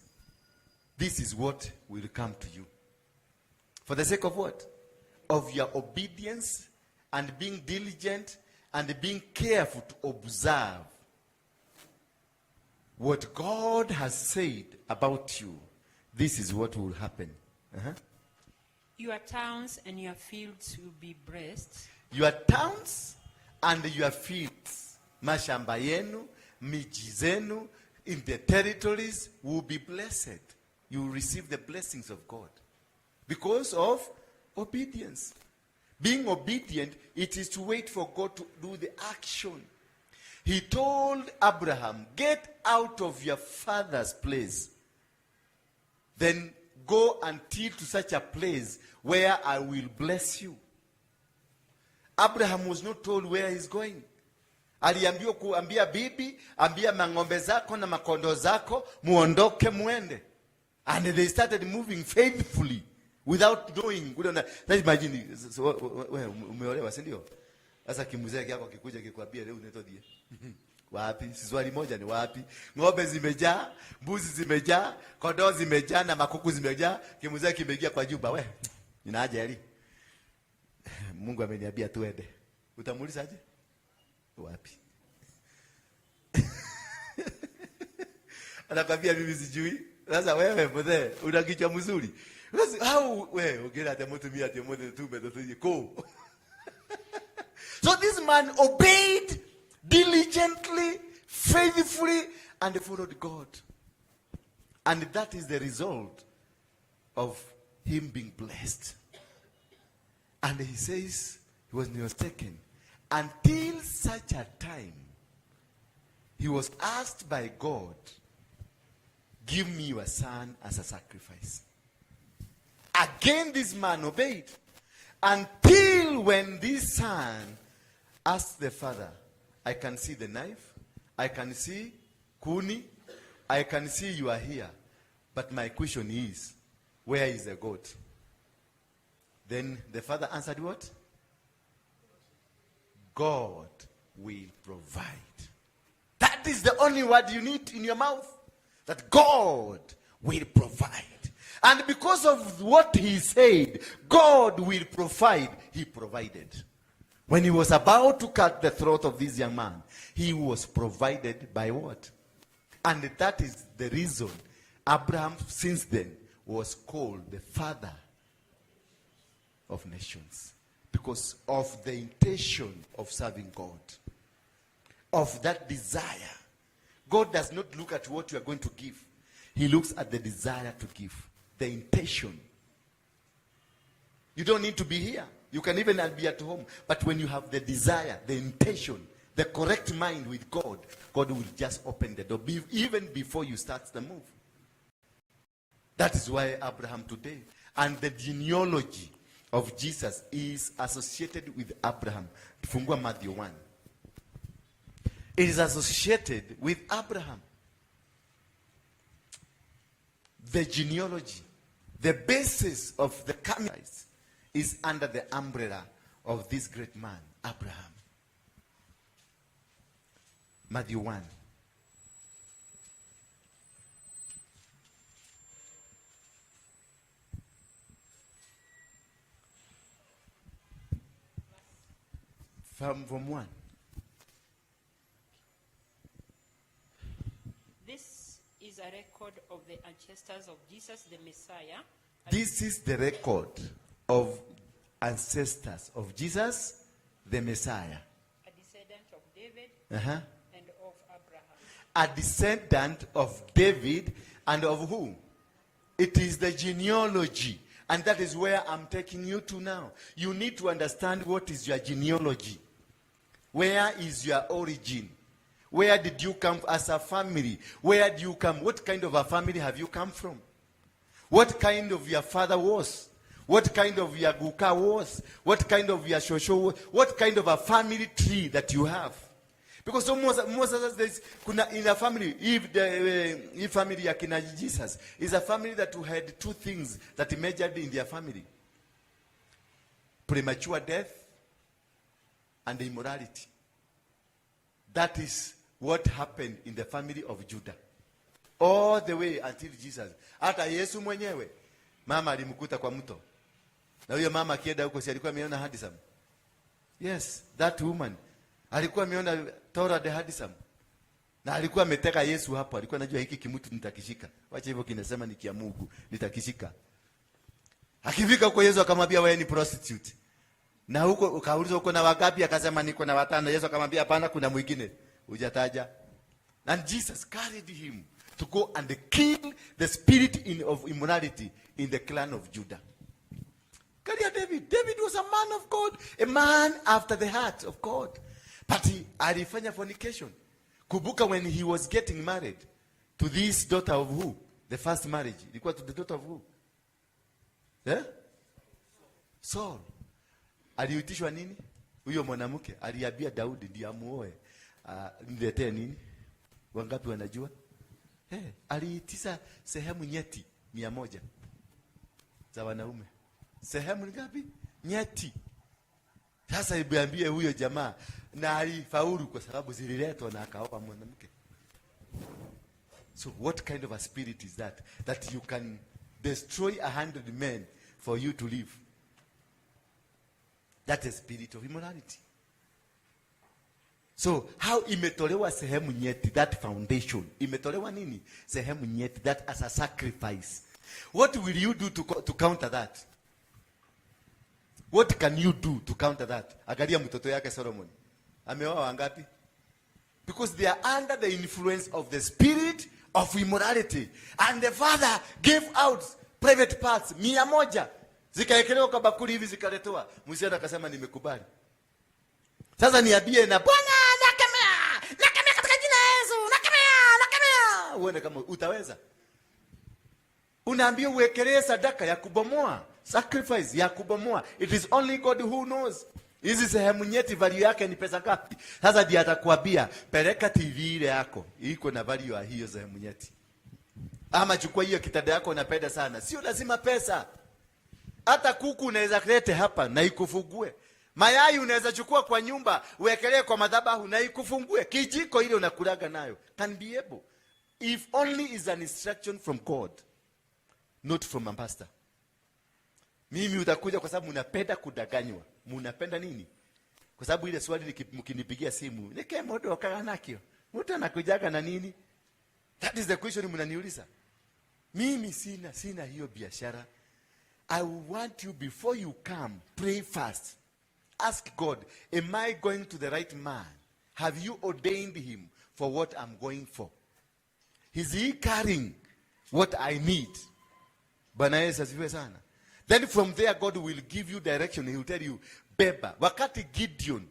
this is what will come to you. For the sake of what? Of your obedience and being diligent and being careful to observe what God has said about you. This is what will happen. Your towns and your fields will be blessed. Your towns and your fields, mashamba yenu, miji zenu, in the territories will be blessed. You will receive the blessings of God because of obedience. Being obedient, it is to wait for God to do the action. He told Abraham, get out of your father's place. Then go until to such a place where I will bless you. Abraham was not told where he's going. Aliambiwa kuambia bibi, ambia mang'ombe zako na makondo zako, muondoke muende. And they started moving faithfully without knowing. Sasa imagine, so, wewe umeolewa, si ndio? Sasa kimzee yako kikuja kikwambia leo unaitwa die. Wapi? Si swali moja ni wapi? Ng'ombe zimejaa, mbuzi zimejaa, kondoo zimejaa na makuku zimejaa. Kimzee kimeingia kwa juba, we, nina haja eli. Mungu ameniambia tuende. Utamuuliza aje? Wapi? Anakwambia mimi sijui. Sasa wewe mzee una kichwa mzuri. Sasa how wewe ugira ate mutumia ate muthe tume tuthie ko. So this man obeyed diligently, faithfully, and followed God. And that is the result of him being blessed. And he says he was mistaken until such a time he was asked by God, give me your son as a sacrifice. Again, this man obeyed. Until when this son asked the father, I can see the knife, I can see kuni, I can see you are here. But my question is, where is the goat? Then the father answered what? God will provide. That is the only word you need in your mouth. That God will provide. And because of what he said, God will provide, he provided. When he was about to cut the throat of this young man, he was provided by what? And that is the reason Abraham, since then, was called the father of nations. Because of the intention of serving God. Of that desire. God does not look at what you are going to give. He looks at the desire to give. The intention. You don't need to be here. You can even be at home. But when you have the desire, the intention, the correct mind with God, God will just open the door, even before you start the move. That is why Abraham today, and the genealogy of Jesus is associated with Abraham. Fungua Matthew 1. It is associated with Abraham. The genealogy, the basis of the coming is under the umbrella of this great man, Abraham. Matthew 1. From 1. This is a record of the ancestors of Jesus the Messiah. This is the record of ancestors of Jesus the Messiah. A descendant of David and of Abraham. A descendant of David and of who? It is the genealogy. And that is where I'm taking you to now. You need to understand what is your genealogy. Where is your origin? Where did you come as a family? Where do you come? What kind of a family have you come from? What kind of your father was? What kind of your guka was? What kind of your shosho was? What kind of a family tree that you have? Because most of us, there's, kuna, in a family, if the if family ya kina Jesus is a family that had two things that measured in their family: premature death and immorality. That is what happened in the family of Judah. All the way until Jesus. Hata Yesu mwenyewe, mama alimkuta kwa mto. Na huyo mama akienda huko, si alikuwa ameona handsome? Yes, that woman. Alikuwa ameona Torah the handsome. Na alikuwa ameteka Yesu hapo, alikuwa anajua hiki kimutu nitakishika. Wacha hivyo kinasema ni kia Mungu, nitakishika. Akifika huko Yesu akamwambia wewe ni prostitute. Na huko ukaulizwa uko na wangapi, akasema niko na watano. Yesu akamwambia hapana, kuna mwingine hujataja. And Jesus carried him to go and kill the spirit of immorality in the clan of Judah. Angalia David. David was a man of God, a man after the heart of God. But he alifanya fornication. Kumbuka when he was getting married to this daughter of who? The first marriage. Ilikuwa to the daughter of who? Eh? Saul. Aliitishwa nini? Huyo mwanamke aliambia Daudi ndiye amuoe. Niletee nini? Wangapi wanajua? Aliitisha sehemu nyeti 100 za wanaume. Sehemu ngapi? Nyeti. Sasa hebu ambie huyo jamaa, na alifaulu kwa sababu zililetwa na akaoa mwanamke. So what kind of a spirit is that? That you can destroy 100 men for you to live. That is spirit of immorality. So how imetolewa sehemu nyeti, that foundation. Imetolewa nini? Sehemu nyeti, that as a sacrifice. What will you do to counter that? What can you do to counter that? Angalia mtoto yake Solomon. Ameoa wangapi? Because they are under the influence of the spirit of immorality. And the father gave out private parts 100. Zikaekelewa kwa bakuli hivi zikaletewa. Msichana akasema nimekubali. Sasa niambie na Bwana, nakemea, nakemea katika jina la Yesu, nakemea, nakemea. Uone kama utaweza. Unaambia uwekelee sadaka ya kubomoa, sacrifice ya kubomoa. It is only God who knows. Hizi sehemu nyeti value yake ni pesa ngapi? Sasa ndiye atakwambia peleka TV ile yako iko na value ya hiyo sehemu nyeti. Ama chukua hiyo kitanda yako unapenda sana. Sio lazima pesa. Hata kuku unaweza kulete hapa na ikufungue. Mayai unaweza chukua kwa nyumba uwekelee kwa madhabahu na ikufungue. Kijiko ile unakulaga nayo can be able. If only is an instruction from God, not from a pastor. Mimi utakuja kwa sababu mnapenda kudanganywa. Mnapenda nini? Kwa sababu ile swali mkinipigia simu, nike modo okaga nakio. Mtu anakujaga na nini? That is the question mnaniuliza. Mimi sina hiyo biashara. I want you, before you come, pray first. Ask God, am I going to the right man? Have you ordained him for what I'm going for? Is he carrying what I need? Bwana Yesu asifiwe sana. Then from there God will give you direction. He will tell you, beba. Wakati Gideon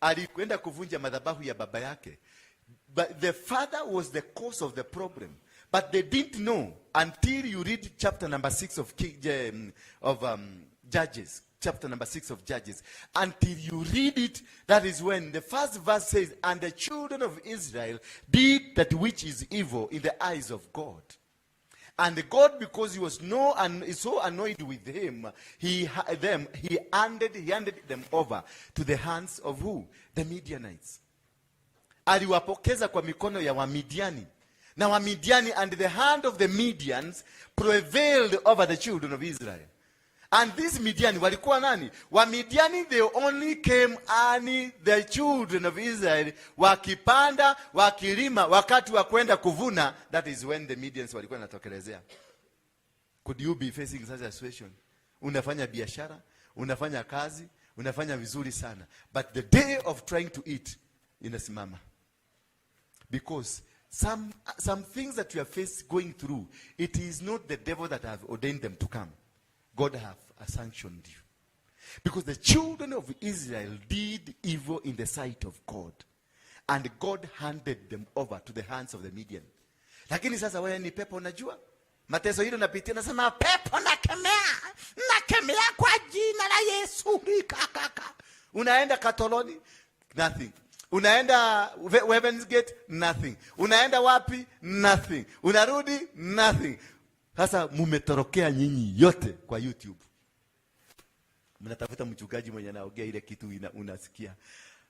alikwenda kuvunja madhabahu ya baba yake, but the father was the cause of the problem. But they didn't know until you read chapter number 6 of King, of Judges. Chapter number 6 of Judges. Until you read it, that is when the first verse says, and the children of Israel did that which is evil in the eyes of God. And God, because he was no and so annoyed with him, he them he handed them over to the hands of who? The Midianites. Aliwapokeza kwa mikono ya Wamidiani. Na Wamidiani, and the hand of the Midians prevailed over the children of Israel. And these Midian walikuwa nani? Wamidiani, they only came and the children of Israel wakipanda, wakilima, wakati wa kwenda kuvuna, that is when the Midians walikuwa wanatokelezea. Could you be facing such a situation? Unafanya biashara, unafanya kazi, unafanya vizuri sana, but the day of trying to eat inasimama. Because some things that you are faced going through, it is not the devil that have ordained them to come. God have sanctioned you. Because the children of Israel did evil in the sight of God. And God handed them over to the hands of the Midian. Lakini sasa wewe ni pepo unajua? Mateso hilo napitia, nasema pepo nakemea, nakemea kwa jina la Yesu. Kakaka. Unaenda Katoloni? Nothing. Unaenda Heaven's Gate? Nothing. Unaenda wapi? Nothing. Unarudi? Nothing. Sasa mumetorokea nyinyi yote kwa YouTube. Mnatafuta mchungaji mwenye anaongea ile kitu unasikia.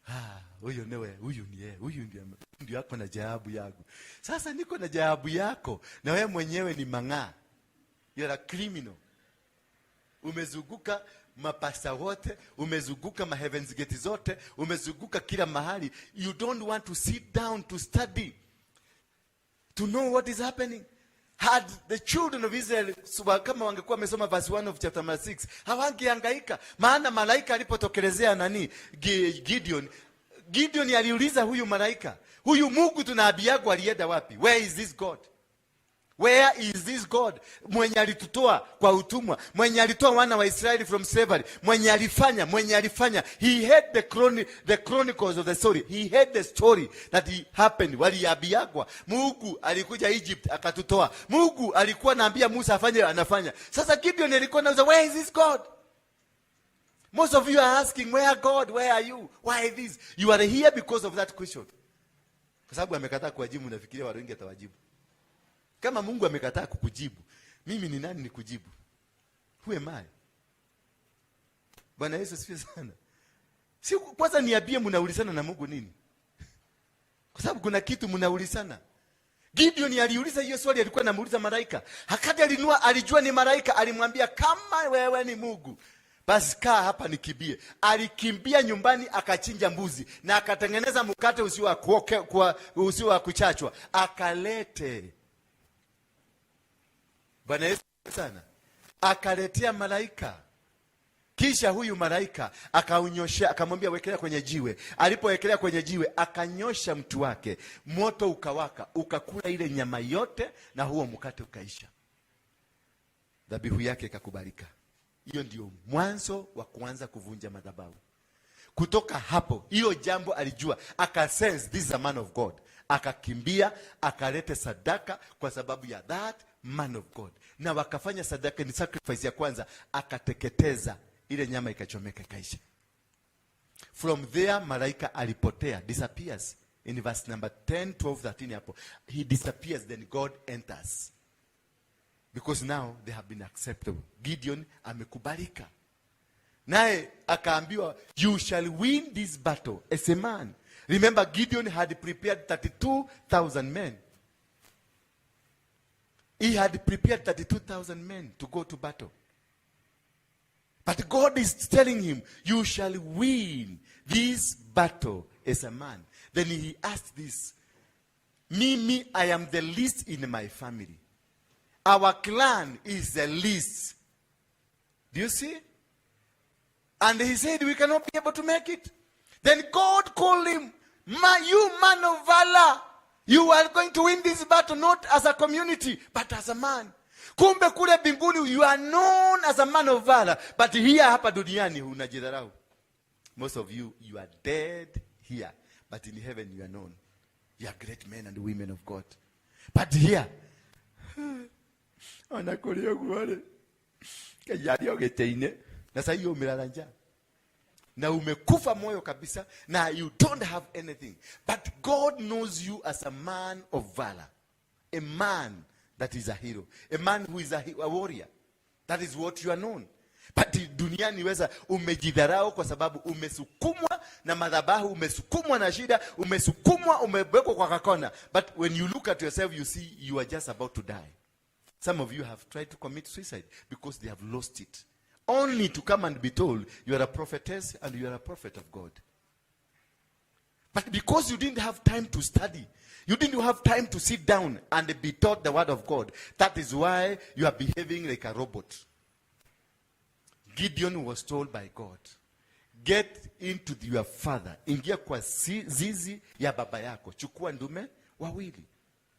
Ah, huyu niwe, huyu ndiye, huyu ndiye, ndio ako na jawabu yangu. Sasa niko na jawabu yako na wewe mwenyewe ni mang'aa. You are a criminal. Umezunguka mapasta wote, umezunguka ma Heaven's Gate zote, umezunguka kila mahali. You don't want to sit down to study, to know what is happening. Had the children of Israel, kama wangekuwa wamesoma verse 1 of chapter number 6, hawangehangaika. Maana malaika alipotokelezea nani? Gideon. Gideon aliuliza huyu malaika, huyu Mungu tunaambiago alienda wapi? Where is this God? Where is this God mwenye alitutoa kwa utumwa, mwenye alitoa wana wa Israeli from slavery, mwenye alifanya, mwenye alifanya. He had the chronicles of the story. He had the story that he happened. Waliambiagwa Mungu alikuja Egypt akatutoa. Mungu alikuwa naambia Musa afanye, anafanya. Sasa Gideon alikuwa nauza, where is this God? Most of you are asking, where God, where are you? Why this? You are here because of that question. Kwa sababu amekataa kuwajibu, nafikiria watu wengi atawajibu. Kama Mungu amekataa kukujibu, mimi ni nani nikujibu? Who am I? Bwana Yesu asifiwe sana. Si kwanza niambie mnaulizana na Mungu nini? Kwa sababu kuna kitu mnaulizana. Gideon aliuliza hiyo swali, alikuwa anamuuliza malaika. Hakati alinua, alijua ni malaika, alimwambia, kama wewe ni Mungu, basi kaa hapa nikimbie. Alikimbia nyumbani akachinja mbuzi na akatengeneza mkate usio wa kuchachwa, akalete. Bwana Yesu sana. Akaletea malaika. Kisha huyu malaika akaunyoshea, akamwambia wekelea kwenye jiwe. Alipowekelea kwenye jiwe, akanyosha mtu wake, moto ukawaka, ukakula ile nyama yote na huo mkate ukaisha. Dhabihu yake ikakubalika. Hiyo ndio mwanzo wa kuanza kuvunja madhabahu. Kutoka hapo, hiyo jambo alijua, akasense this is a man of God, akakimbia akalete sadaka kwa sababu ya that man of God, na wakafanya sadaka, ni sacrifice ya kwanza, akateketeza ile nyama ikachomeka ikaisha. From there malaika alipotea, disappears in verse number 10, 12, 13 hapo. He disappears, then God enters. Because now they have been acceptable. Gideon amekubalika. Naye akaambiwa, you shall win this battle as a man. Remember, Gideon had prepared 32,000 men. He had prepared 32,000 men to go to battle. But God is telling him, you shall win this battle as a man. Then he asked this, Mimi, I am the least in my family. Our clan is the least. Do you see? And he said, we cannot be able to make it. Then God called him, you man of valor. You are going to win this battle not as a community, but as a man. Kumbe kule mbinguni you are known as a man of valor, but here hapa duniani unajidharau. Most of you, you are dead here, but in heaven you are known. You are great men and women of God. But here, ona kũrĩ ũguo rĩ, Ngai arĩ o gĩtĩ-inĩ na sasa hiyo umelala njaa na umekufa moyo kabisa na you don't have anything, but God knows you as a man of valor, a man that is a hero, a man who is a warrior. That is what you are known. But duniani weza umejidharau kwa sababu umesukumwa na madhabahu, umesukumwa na shida, umesukumwa, umewekwa kwa kakona. But when you look at yourself, you see you are just about to die. Some of you have tried to commit suicide because they have lost it, only to come and be told you are a prophetess and you are a prophet of God. But because you didn't have time to study, you didn't have time to sit down and be taught the word of God, that is why you are behaving like a robot. Gideon was told by God, get into your father, ingia kwa zizi ya baba yako, chukua ndume wawili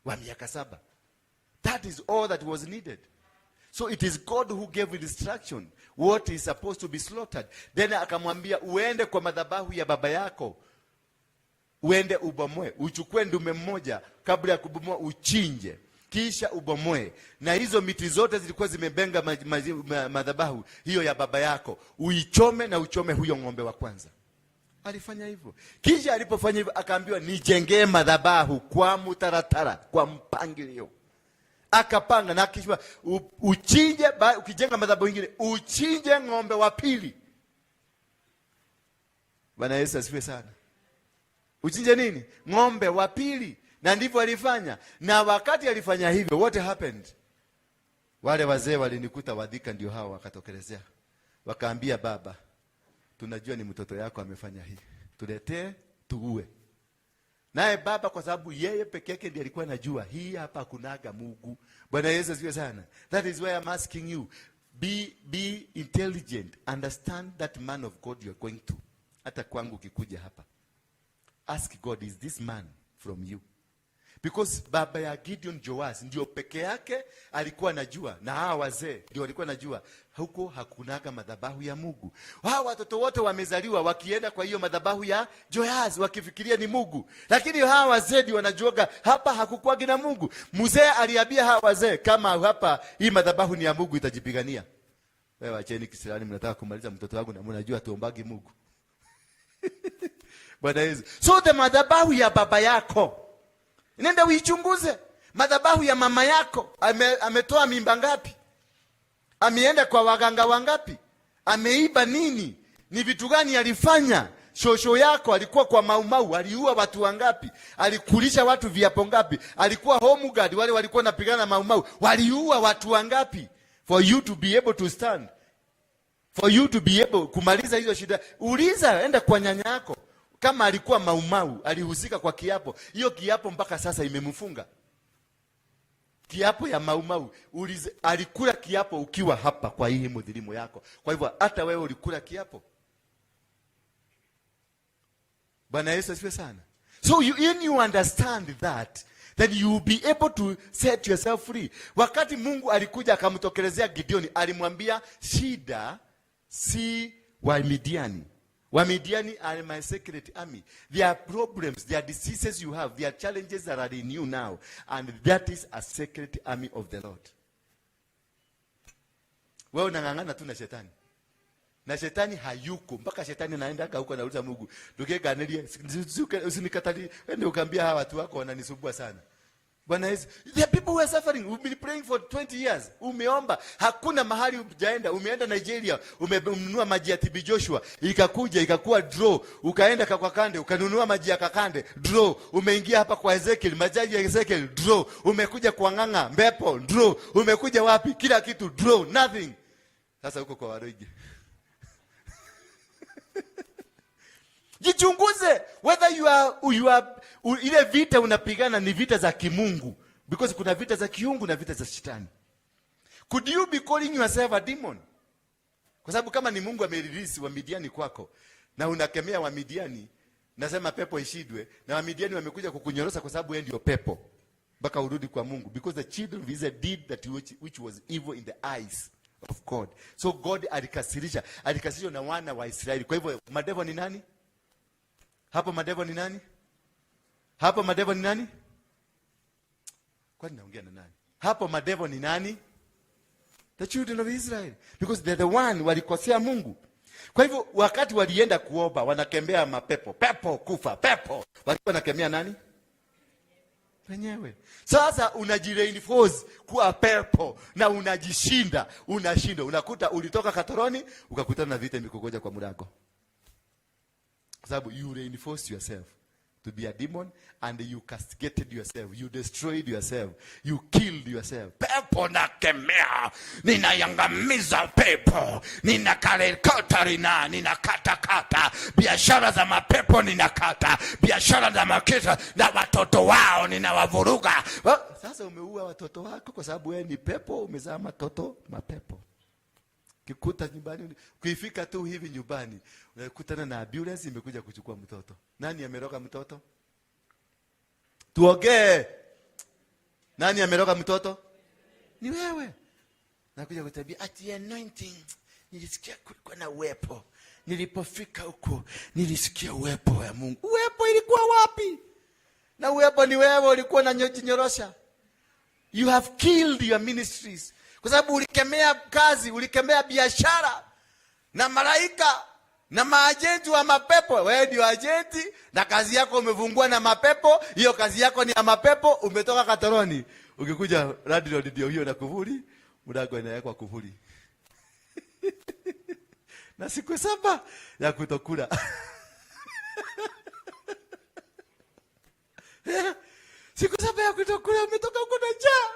wa miaka 7. That is all that was needed. So it is God who gave instruction what is supposed to be slaughtered. Then akamwambia uende kwa madhabahu ya baba yako, uende ubomoe, uchukue ndume mmoja, kabla ya kubomoa uchinje, kisha ubomoe. Na hizo miti zote zilikuwa zimebenga madhabahu hiyo ya baba yako, uichome na uchome huyo ng'ombe wa kwanza. Alifanya hivyo. Kisha alipofanya hivyo akaambiwa, nijengee madhabahu kwa mutaratara, kwa mpangilio. Akapanga na kisha uchinje, ukijenga madhabahu ingine uchinje ng'ombe wa pili. Bwana Yesu asifiwe sana. Uchinje nini? Ng'ombe wa pili. Na ndivyo alifanya. Na wakati alifanya hivyo, what happened? Wale wazee walinikuta wadhika, ndio hao wakatokelezea. Wakaambia baba, tunajua ni mtoto yako amefanya hii, tuletee tuue. Naye baba, kwa sababu yeye peke yake ndiye alikuwa anajua hii hapa kunaga Mungu. Bwana Yesu asifiwe sana. That is why I'm asking you, be intelligent, understand that man of God you are going to. Hata kwangu ukikuja hapa, ask God, is this man from you? Because baba ya Gideon Joas ndio peke yake alikuwa anajua, na hawa wazee ndio walikuwa najua huko hakunaga madhabahu ya Mungu. Hawa watoto wote wamezaliwa wakienda kwa hiyo madhabahu ya Joas wakifikiria ni Mungu, lakini hawa wazee ndio wanajuaga hapa hakukuwagi na Mungu. Mzee aliambia hawa wazee, kama hapa hii madhabahu ni ya Mungu itajipigania. Wewe wacheni kisirani, mnataka kumaliza mtoto wangu na mnajua tuombagi Mungu. Bwana Yesu. So the madhabahu ya baba yako, nenda uichunguze. Madhabahu ya mama yako, ametoa mimba ngapi? Ameenda kwa waganga wangapi? Ameiba nini? Ni vitu gani alifanya? Shosho yako alikuwa kwa Maumau, aliua watu wangapi? Alikulisha watu viapo ngapi? Alikuwa home guard, wale walikuwa napigana na Maumau, waliua watu wangapi? For you to be able to stand, for you to be able kumaliza hizo shida. Uliza, enda kwa nyanya yako kama alikuwa Maumau, alihusika kwa kiapo. Hiyo kiapo mpaka sasa imemfunga. Kiapo ya Maumau, uliza, alikula kiapo ukiwa hapa kwa hii mudhilimu yako. Kwa hivyo hata wewe ulikula kiapo. Bwana Yesu asifiwe sana. So when you understand that, then you will be able to set yourself free. Wakati Mungu alikuja akamtokelezea Gideon, alimwambia shida si wa Midiani. Wamidiani are my secret army. There are problems, there are diseases you have, there are challenges that are in you now. And that is a secret army of the Lord. Wewe unang'ang'ana tu na shetani. Na shetani hayuko mpaka shetani anaenda huko anauliza Mungu, "Ndugeganirie, usinikatalie." Ende ukaambia hawa watu wako wananisumbua sana. Bwana Yesu, there are people who are suffering. We've been praying for 20 years. Umeomba, hakuna mahali hujaenda. Umeenda Nigeria, umenunua maji ya TB Joshua, ikakuja ikakuwa draw. Ukaenda kwa Kande, ukanunua maji ya Kakande, draw. Umeingia hapa kwa Ezekiel, maji ya Ezekiel, draw. Umekuja kwa Ng'ang'a, Mbepo, draw. Umekuja wapi? Kila kitu draw, nothing. Sasa huko kwa Waroige. Jichunguze whether you are ile vita unapigana ni vita za kimungu, because kuna vita za kiungu na vita za shetani. Could you be calling yourself a demon? Kwa sababu kama ni Mungu amerelease wa Midiani kwako na unakemea wa Midiani, nasema pepo ishidwe, na wa Midiani wamekuja kukunyorosa kwa sababu wewe ndio pepo mpaka urudi kwa Mungu, because the children of Israel did that which was evil in the eyes of God. So God alikasirishwa na wana wa Israeli. Kwa hivyo madevo ni nani? Hapo madevo ni nani? Hapo madevo ni nani? Kwani naongea na nani? Hapo madevo ni nani? The children of Israel. Because they're the one walikosea Mungu. Kwa hivyo wakati walienda kuomba wanakemea mapepo, pepo kufa, pepo. Walikuwa wanakemea nani? Wenyewe. Sasa unajireinforce kuwa pepo na unajishinda, unashinda. Unakuta ulitoka katoroni ukakutana na vita imekugoja kwa mlango. Kwa sababu you reinforce yourself to be a demon and you castigated yourself, you destroyed yourself, you killed yourself. Pepo nakemea, ninayangamiza pepo, ninakarekata, ninakatakata biashara za mapepo, ninakata biashara za makisa na watoto wao ninawavuruga. Well, sasa umeua watoto wako kwa sababu wewe ni pepo, umezaa matoto mapepo. Kikuta nyumbani, kuifika tu hivi nyumbani, unakutana na ambulance imekuja kuchukua mtoto. Nani ameroga mtoto? Tuongee. Nani ameroga mtoto? Ni wewe. Nakuja kutabia ati anointing. Nilisikia kulikuwa na uwepo. Nilipofika huko nilisikia uwepo wa Mungu. Uwepo ilikuwa wapi? Na uwepo ni wewe, ulikuwa unajinyorosha. You have killed your ministries. Kwa sababu ulikemea kazi, ulikemea biashara na malaika na maajenti wa mapepo. Wewe ndio ajenti na kazi yako umefungua na mapepo. Hiyo kazi yako ni ya mapepo. Umetoka katoroni, ukikuja landlord ndio hiyo na kufuli, mlango inawekwa kufuli na siku 7 ya kutokula. Siku 7 ya kutokula, umetoka huko na njaa,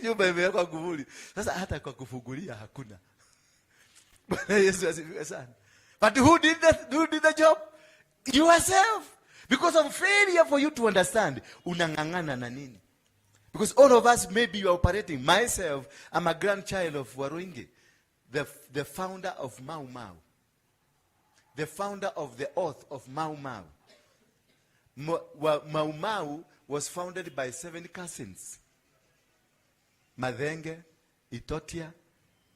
nyumba imewekwa kufuli. Sasa hata kwa kufungulia hakuna. Bwana Yesu asifiwe sana. But who did the job? Yourself. Because of failure for you to understand. Unang'ang'ana na nini? Because all of us, maybe you are operating. Myself, I'm a grandchild of Waruinge, the founder of Mau Mau. The founder of the oath of Mau Mau. Mau Mau was founded by seven cousins. Mathenge, Itotia,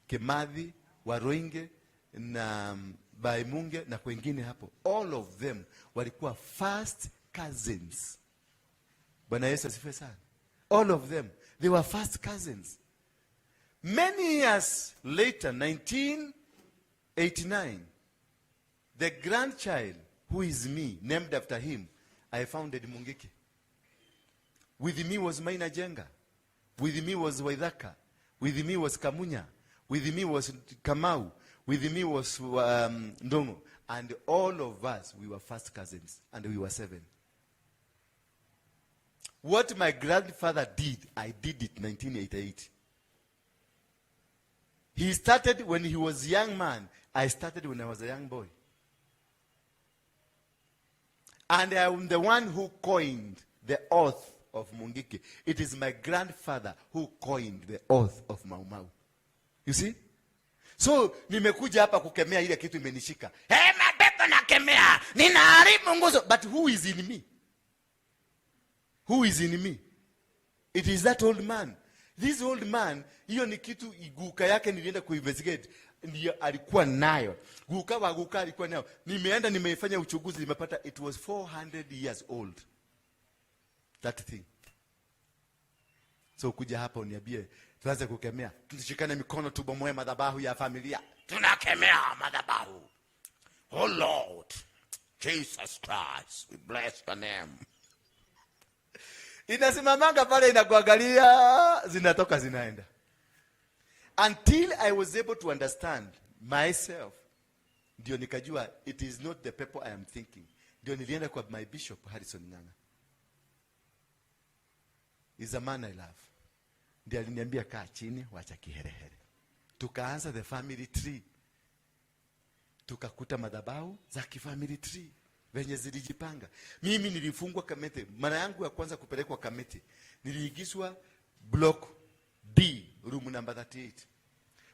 Kimathi, Waruinge na Baimunge na kwengine hapo. All of them walikuwa first cousins. Bwana Yesu asifiwe sana. All of them, they were first cousins. Many years later, 1989, the grandchild, who is me, named after him, I founded Mungiki. With me was Maina Njenga. With me was Waithaka. With me was Kamunya. With me was Kamau. With me was Ndongo. And all of us, we were first cousins. And we were seven. What my grandfather did, I did it 1988. He started when he was a young man. I started when I was a young boy. And I am the one who coined the oath of Mungiki. It is my grandfather who coined the oath of Mau Mau. You see? So, nimekuja hapa kukemea ile kitu imenishika. Hey, mapepo nakemea, ninaharibu nguzo. But who is in me? Who is in me? It is that old man. This old man, hiyo ni kitu guka yake nilienda kuinvestigate, ndiyo alikuwa nayo. Guka wa guka alikuwa nayo. Nimeenda nimeifanya uchunguzi, nimepata it was 400 years old. That thing. So kuja hapa uniambie tuanze kukemea, tushikane mikono tubomoe madhabahu ya familia. Tunakemea madhabahu. Oh Lord Jesus Christ, we bless your name. Inasimamanga pale inakuangalia, zinatoka zinaenda, until I was able to understand myself. Ndio nikajua it is not the people I am thinking. Ndio nilienda kwa my bishop, Harrison Ng'ang'a, is a man I love. Ndio aliniambia, "Kaa chini, wacha kiherehere." Tukaanza the family tree, tukakuta madhabahu za kifamily tree venye zilijipanga. Mimi nilifungwa Kamiti. Mara yangu ya kwanza kupelekwa Kamiti, niliingizwa block D, room number 38.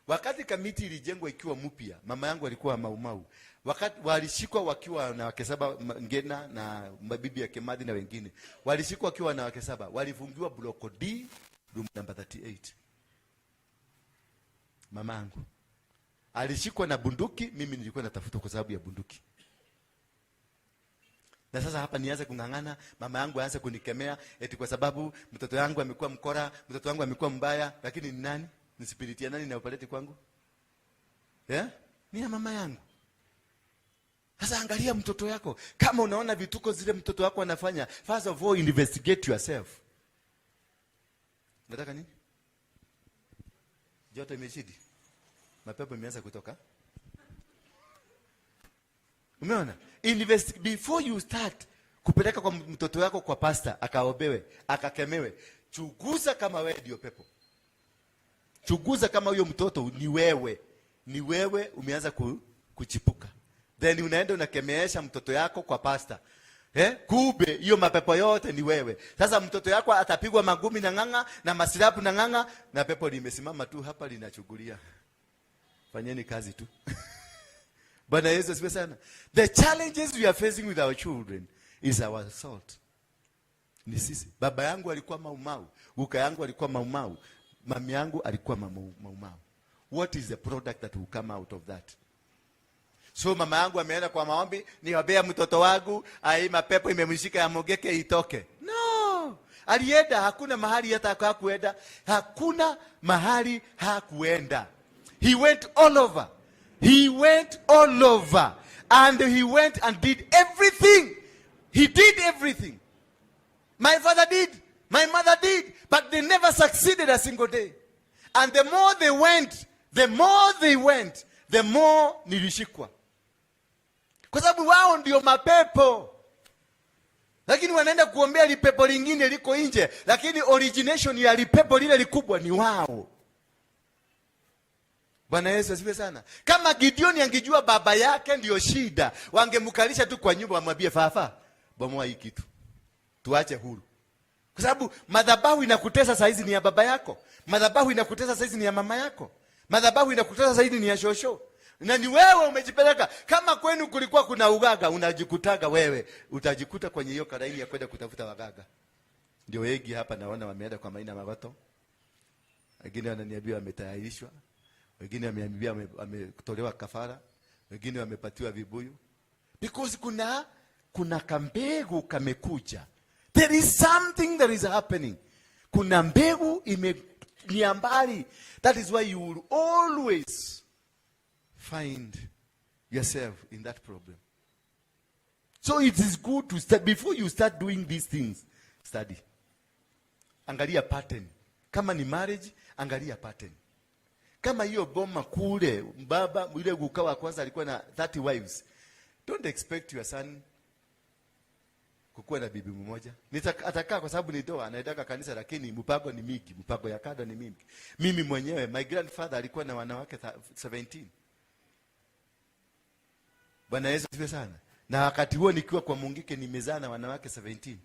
Wakati Kamiti ilijengwa ikiwa mpya, mama yangu alikuwa Maumau. Wakati walishikwa wakiwa na wake saba, Ngena na mabibi ya Kimathi na wengine walishikwa wakiwa na wake saba, walifungiwa block D, room number 38. Mama yangu alishikwa na bunduki, mimi nilikuwa natafuta kwa sababu ya bunduki. Na sasa hapa nianze kung'ang'ana, mama yangu aanze kunikemea eti kwa sababu mtoto yangu amekuwa mkora, mtoto wangu amekuwa mbaya, lakini ni nani? Ni spirit ya nani inaoperate kwangu? Yeah? Ni ya mama yangu. Sasa angalia mtoto yako. Kama unaona vituko zile mtoto wako anafanya, first of all investigate yourself. Nataka nini? Joto imezidi. Mapepo imeanza kutoka. Umeona? Invest before you start kupeleka kwa mtoto wako kwa pastor akaombewe, akakemewe. Chunguza kama wewe ndio pepo. Chunguza kama huyo mtoto ni wewe. Ni wewe umeanza kuchipuka. Then unaenda unakemeesha mtoto yako kwa pastor. Eh? Kumbe hiyo mapepo yote ni wewe. Sasa mtoto yako atapigwa magumi na Ng'ang'a na masilapu na Ng'ang'a, na pepo limesimama tu hapa linachugulia. Fanyeni kazi tu. Bwana Yesu asifiwe sana. The challenges we are facing with our children is our salt. Ni sisi. Baba yangu alikuwa Maumau, guka yangu alikuwa Maumau, mami yangu alikuwa Maumau. What is the product that will come out of that? So mama yangu ameenda kwa maombi, "Niombea mtoto wangu, ai mapepo imemshika ya Mungiki itoke." No. Alienda, hakuna mahali hata hakuenda. Hakuna mahali hakuenda. He went all over. He went all over. And he went and did everything. He did everything. My father did. My mother did. But they never succeeded a single day. And the more they went, the more they went, the more nilishikwa. Kwa sababu wao ndio mapepo. Lakini wanaenda kuombea lipepo lingine liko nje, lakini origination ya lipepo lile likubwa ni wao. Bwana Yesu asifiwe sana. Kama Gideon angejua baba yake ndiyo shida, wangemkalisha tu kwa nyumba wamwambie, "Fafa, bomoa hii kitu. Tuache huru." Kwa sababu madhabahu inakutesa saizi ni ya baba yako. Madhabahu inakutesa saizi ni ya mama yako. Madhabahu inakutesa saizi ni ya shosho. Na ni wewe umejipeleka. Kama kwenu kulikuwa kuna ugaga, unajikutaga wewe. Utajikuta kwenye hiyo karaini ya kwenda kutafuta wagaga. Ndio wengi hapa naona wameenda kwa Maina Magoto, wengine wananiambia wametayarishwa, wengine wameambia wametolewa kafara, wengine wamepatiwa vibuyu, because kuna kambegu kamekuja. There is something that is happening. Kuna mbegu ime ni mbali. That is why you will always find yourself in that problem. So it is good to start before you start doing these things, study. Angalia pattern. Kama ni marriage, angalia pattern. Kama hiyo boma kule, baba yule guka wa kwanza alikuwa na 30 wives. Don't expect your son kukuwa na bibi mmoja. Atakaa kwa sababu ni ndoa, anaendaka kanisa, lakini mpango ni mingi, mpango ya kado ni mingi. Mimi mwenyewe, my grandfather alikuwa na wanawake 17. Bwana Yesu asifiwe sana. Na wakati huo nikiwa kwa Mungike nimezaa na wanawake 17.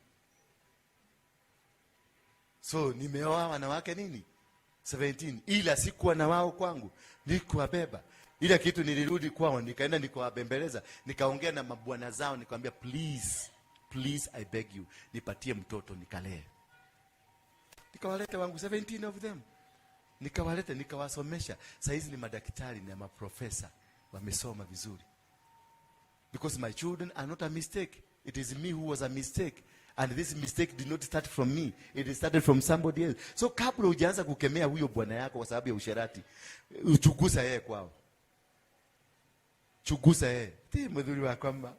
So nimeoa wanawake nini? 17. Ila sikuwa na wao kwangu, nilikuwabeba. Ile kitu nilirudi kwao, nikaenda nikawabembeleza, nikaongea na mabwana zao, nikamwambia please, please I beg you, nipatie mtoto nikalee. Nikawaleta wangu 17 of them. Nikawaleta nikawasomesha. Saa hizi ni madaktari na maprofesa, wamesoma vizuri. Because my children are not a mistake. It is me who was a mistake. And this mistake did not start from me. It started from somebody else. So kabla hujaanza kukemea huyo bwana yako kwa sababu ya usherati, uchunguza yeye kwao. Chunguza yeye. Ti mdhuri wa kwamba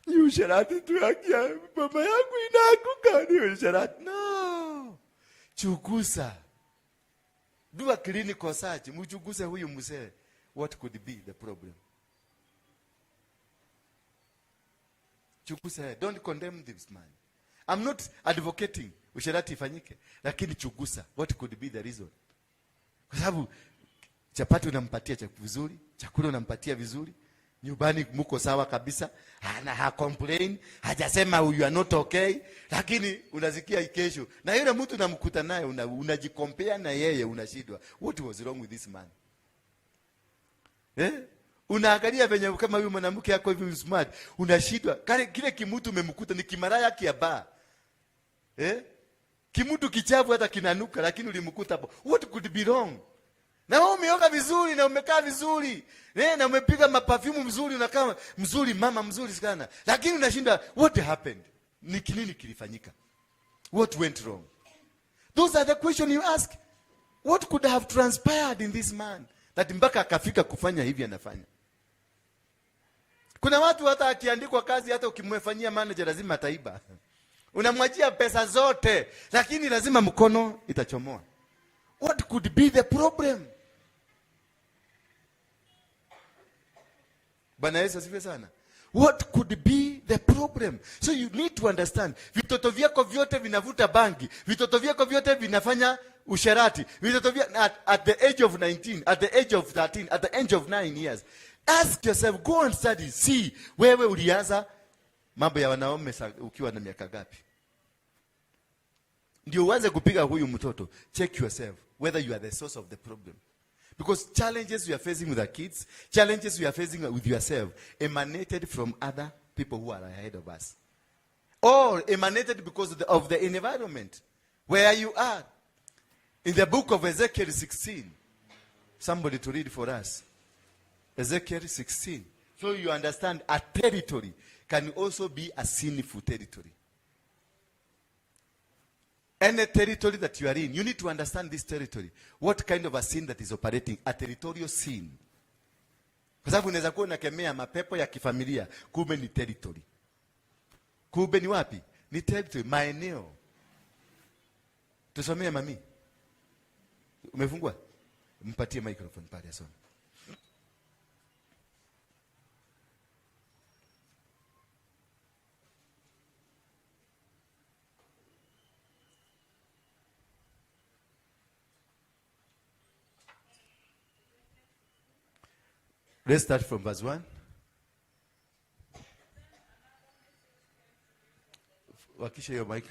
ni usherati tu yake baba yangu inaanguka ni usherati. No. Chunguza. Do a clinical search. Mchunguze huyu mzee. What could be the problem? Chunguza. Don't condemn this man. I'm not advocating usherati ifanyike, lakini chunguza what could be the reason. Kwa sababu chapati unampatia chakula vizuri, chakula unampatia vizuri, nyumbani mko sawa kabisa, hana ha complain, hajasema you are not okay, lakini unasikia kesho na yule mtu unamkuta naye unajikompea na yeye, unashindwa what was wrong with this man? Unaangalia venye kama huyu mwanamke yako hivi smart, unashindwa. Kale kile kimutu umemkuta ni kimaraya kia baa. Kimutu kichafu hata kinanuka, lakini ulimkuta hapo. What could be wrong? Na wewe umeoga vizuri na umekaa vizuri. Na umepiga maperfume mzuri, unakaa mzuri, mama mzuri sana. Lakini unashinda what happened? Ni nini kilifanyika? What went wrong? Those are the questions you ask. What could have transpired in this man that mpaka akafika kufanya hivi anafanya? Kuna watu hata akiandikwa kazi, hata ukimfanyia manager lazima ataiba. Unamwachia pesa zote, lakini lazima mkono itachomoa. What could be the problem? Bwana Yesu asifiwe sana. What could be the problem? So you need to understand, vitoto vyako vyote vinavuta bangi, vitoto vyako vyote vinafanya usherati, vitoto vya, at the age of 19, at the age of 13, at the age of 9 years. Ask yourself, go and study, see, wewe ulianza mambo ya wanaume ukiwa na miaka gapi? Ndio uanze kupiga huyu mtoto. Check yourself whether you are the source of the problem. Because challenges you are facing with the kids, challenges you are facing with yourself, emanated from other people who are ahead of us. Or emanated because of the environment where you are. In the book of Ezekiel 16, somebody to read for us. Ezekiel 16. So you understand a territory can also be a sinful territory. Any territory that you are in, you need to understand this territory. What kind of a sin that is operating? A territorial sin. Kwa sababu unaweza kuwa unakemea mapepo ya kifamilia, kumbe ni territory. Kumbe ni wapi? Ni territory, maeneo. Tusomee mami. Umefungua? Mpatie microphone pale asome. Let's start from verse 1. Wakisha hiyo mic.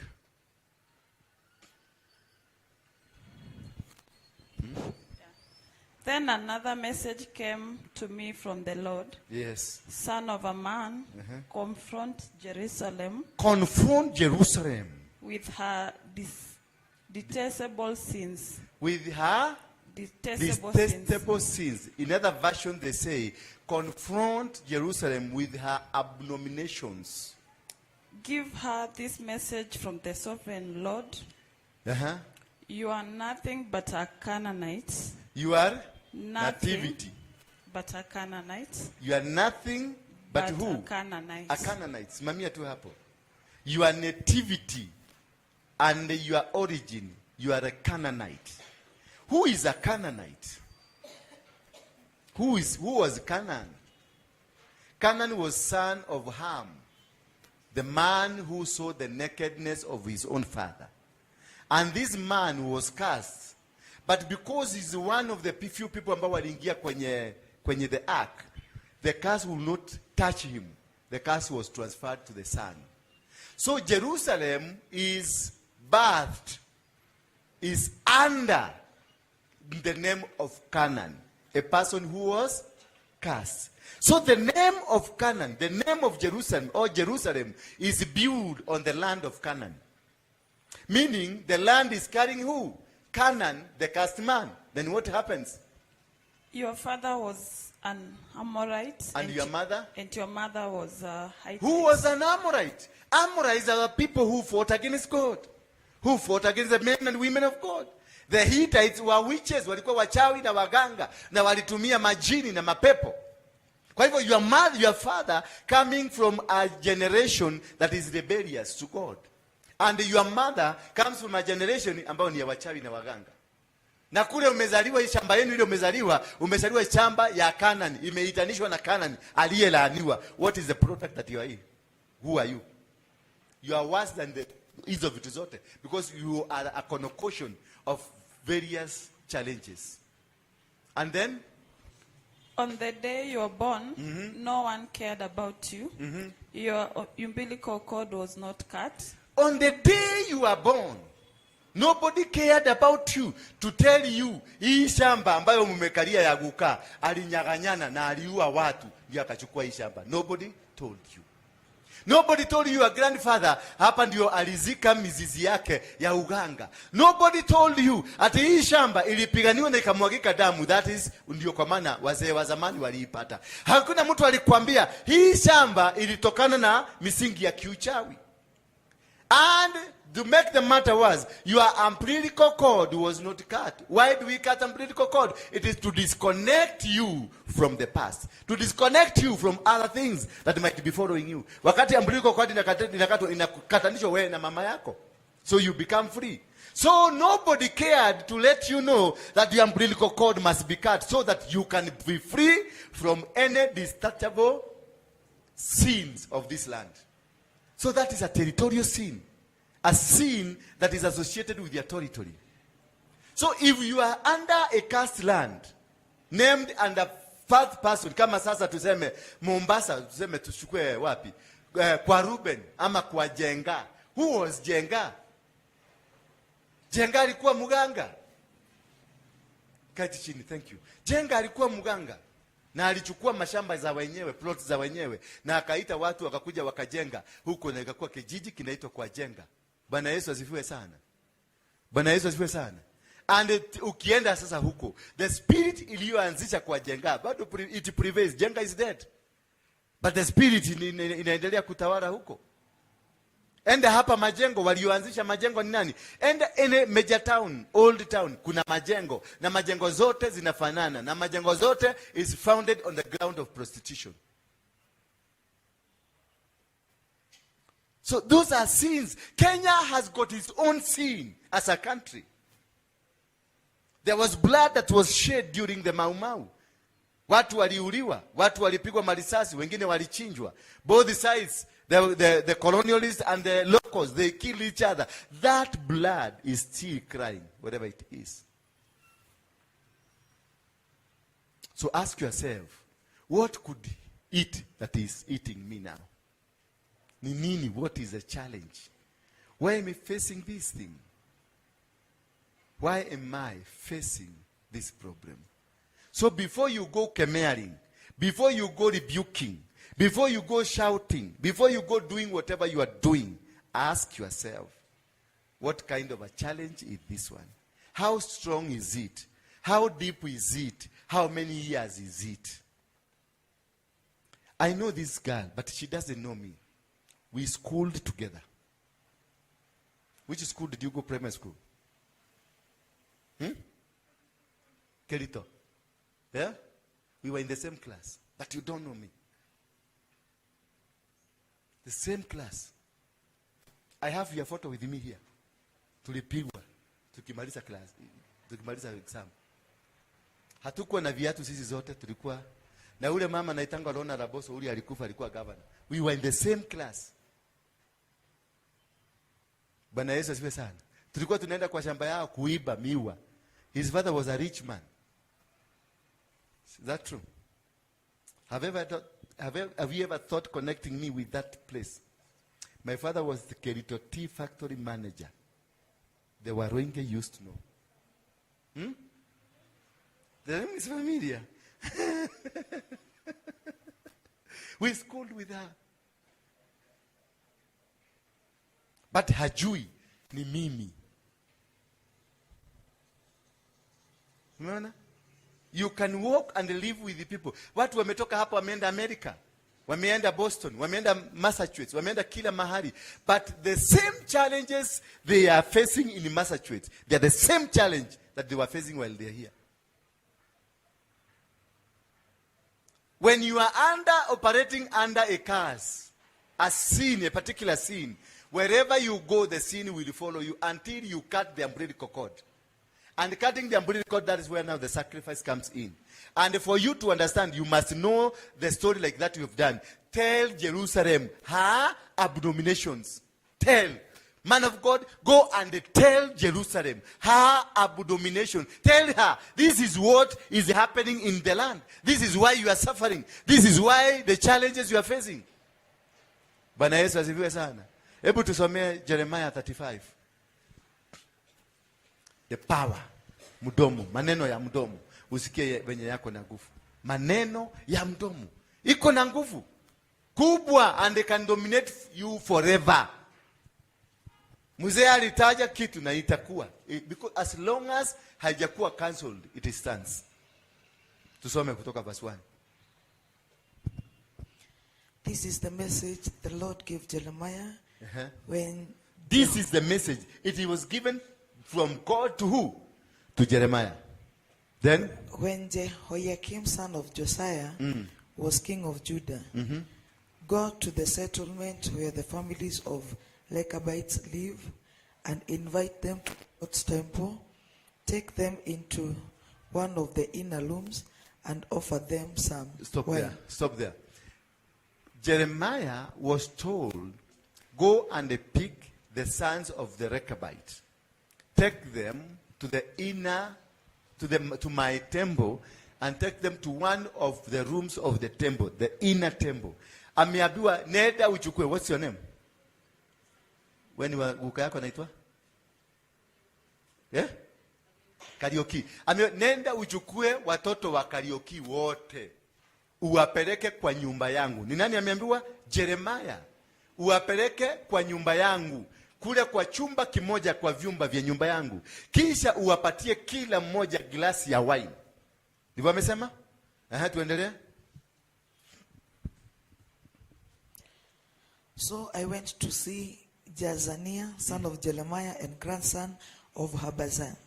Then another message came to me from the Lord. Yes. Son of a man, confront Jerusalem. Confront Jerusalem. With her detestable sins. With her Detestable sins. Detestable sins. In other version they say, confront Jerusalem with her abominations. Give her this message from the sovereign Lord. You are nothing but a Canaanite. You are Nothing nativity. but a Canaanite. You are nothing but who? A Canaanite. A Canaanite. Simamia tu hapo. Your nativity and your origin, you are a Canaanite. Who is a Canaanite? Who was Canaan? Canaan was son of Ham, the man who saw the nakedness of his own father. And this man was cursed. But because he's one of the few people ambao waliingia kwenye the ark, the curse will not touch him. The curse was transferred to the son. So Jerusalem is birthed, is under the name of Canaan, a person who was cursed. So the name of Canaan, the name of Jerusalem, or Jerusalem, is built on the land of Canaan. Meaning the land is carrying who? Canaan, the cursed man. Then what happens? Your father was an Amorite. And your mother? And your mother was a Hittite. Who was an Amorite? Amorites are the people who fought against God, who fought against the men and women of God. The Hittites were witches, walikuwa wachawi na waganga, na walitumia majini na mapepo. Kwa hivyo your mother, your father coming from a generation that is rebellious to God. And your mother comes from a generation ambayo ni ya wachawi na waganga. Na kule umezaliwa, hii shamba yenu ile umezaliwa, umezaliwa shamba ya Canaan, imeitanishwa na Canaan aliyelaaniwa. What is the product that you are in? Who are you? You are worse than the hizo vitu zote because you are a concoction of various challenges. And then On the day you were born, no one cared about you. Your umbilical cord was not cut. On the day you are born, nobody cared about you to tell you hii shamba ambayo mmekalia ya guka alinyang'anyana na aliua watu ndio akachukua hii shamba. Nobody told you. Nobody told you your grandfather hapa ndio alizika mizizi yake ya uganga. Nobody told you ati hii shamba ilipiganiwa na ikamwagika damu. That is ndio kwa maana wazee wa zamani waliipata. Hakuna mtu alikwambia hii shamba ilitokana na misingi ya kiuchawi. And to make the matter worse, your umbilical cord was not cut. Why do we cut umbilical cord? It is to disconnect you from the past, to disconnect you from other things that might be following you. Wakati umbilical cord inakatwa, inakatanishwa wewe na mama yako. So you become free. So nobody cared to let you know that the umbilical cord must be cut so that you can be free from any detachable sins of this land. So that is a territorial sin, a sin that is associated with your territory. So if you are under a cursed land, named under first person, kama sasa tuseme Mombasa, tuseme tuchukue wapi? Kwa Ruben ama kwa Jenga. Who was Jenga? Jenga alikuwa mganga. Kati chini, thank you. Jenga alikuwa mganga na alichukua mashamba za wenyewe, plot za wenyewe, na akaita watu wakakuja wakajenga huko, na ikakuwa kijiji kinaitwa kwa Jenga. Bwana Yesu asifiwe sana. Bwana Yesu asifiwe sana. And ukienda sasa huko, the spirit iliyoanzisha kwa Jenga bado it prevails. Jenga is dead, but the spirit inaendelea kutawala huko. Enda hapa Majengo, walioanzisha Majengo ni nani? Enda any major town, old town, kuna Majengo, na Majengo zote zinafanana, na Majengo zote is founded on the ground of prostitution. So those are sins. Kenya has got its own sin as a country. There was blood that was shed during the Mau Mau. Watu waliuliwa, watu walipigwa marisasi, wengine walichinjwa. Both sides, the colonialists and the locals, they kill each other. That blood is still crying, whatever it is. So ask yourself, what could it that is eating me now? Ni nini? What is the challenge? Why am I facing this thing? Why am I facing this problem? So before you go kemearing, before you go rebuking, before you go shouting, before you go doing whatever you are doing, ask yourself, What kind of a challenge is this one? How strong is it? How deep is it? How many years is it? I know this girl, but she doesn't know me. We schooled together. Which school did you go primary school? Hmm? Kerito. Yeah? We were in the same class, but you don't know me. The same class. I have your photo with me here. Tulipigwa tukimaliza class, tukimaliza exam. Hatukuwa na viatu sisi zote, tulikuwa na ule mama anaitangwa Lona Raboso, ule alikufa, alikuwa governor. We were in the same class. Bwana Yesu asifiwe sana. Tulikuwa tunaenda kwa shamba yao kuiba miwa. His father was a rich man. Is that true? Have you ever thought connecting me with that place? My father was the Kerito Tea Factory manager. The Waruinge used to know. Hmm? The name is familiar. We schooled with her. But hajui ni mimi. Umeona? You can walk and live with the people. Watu wametoka hapa wameenda America. Wameenda Boston, wameenda Massachusetts, wameenda kila mahali. But the same challenges they are facing in Massachusetts, they are the same challenge that they were facing while they are here. When you are operating under a curse, a sin, a particular sin, wherever you go, the sin will follow you until you cut the umbilical cord. And cutting the umbilical cord, that is where now the sacrifice comes in. And for you to understand, you must know the story like that you have done. Tell Jerusalem her abominations. Tell. Man of God, go and tell Jerusalem her abomination. Tell her, this is what is happening in the land. This is why you are suffering. This is why the challenges you are facing. Bwana Yesu asifiwe sana. Hebu tusomee Jeremiah 35. The power. Mdomo, maneno ya mdomo. Usikie venye yako na nguvu. Maneno ya mdomo iko na nguvu kubwa, and they can dominate you forever. Mzee alitaja kitu na itakuwa. Because as long as haijakuwa cancelled, it stands. Tusome kutoka verse 1. This is the message the Lord gave Jeremiah when This is the message. It was given from God to who? To Jeremiah. Then? When Jehoiakim, son of Josiah, was king of Judah, go to the settlement where the families of Rechabites live and invite them to God's temple. Take them into one of the inner rooms and offer them some Stop wine. there. Stop there. Jeremiah was told, go and pick the sons of the Rechabites. Take them to the inner, to my temple, and take them to one of the rooms of the temple, the inner temple. Ameambiwa, nenda uchukue. What's your name? Wewe ni guka yako anaitwa? Yeah? Kariuki. Nenda uchukue watoto wa Kariuki wote. Uwapeleke kwa nyumba yangu. Ni nani ameambiwa? Jeremiah. Uwapeleke kwa nyumba yangu. Kule kwa chumba kimoja kwa vyumba vya nyumba yangu. Kisha uwapatie kila mmoja glasi ya wine. Ndivyo amesema? Aha, tuendelee. So I went to see Jaazaniah, son of Jeremiah and grandson of Habazinia,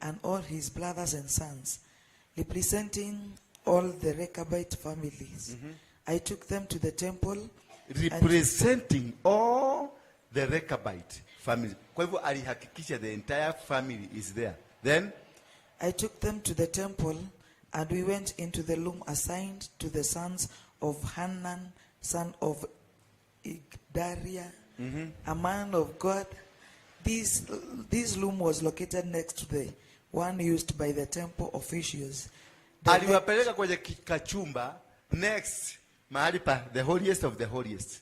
and all his brothers and sons, representing all the Rechabite families. I took them to the temple. Representing all the Rechabite family. Kwa hivyo alihakikisha the entire family is there. Then I took them to the temple, and we went into the room assigned to the sons of Hanan, son of Igdaliah, a man of God. This room was located next to the one used by the temple officials. Aliwapeleka kwenye kachumba next mahali pa the holiest of the holiest.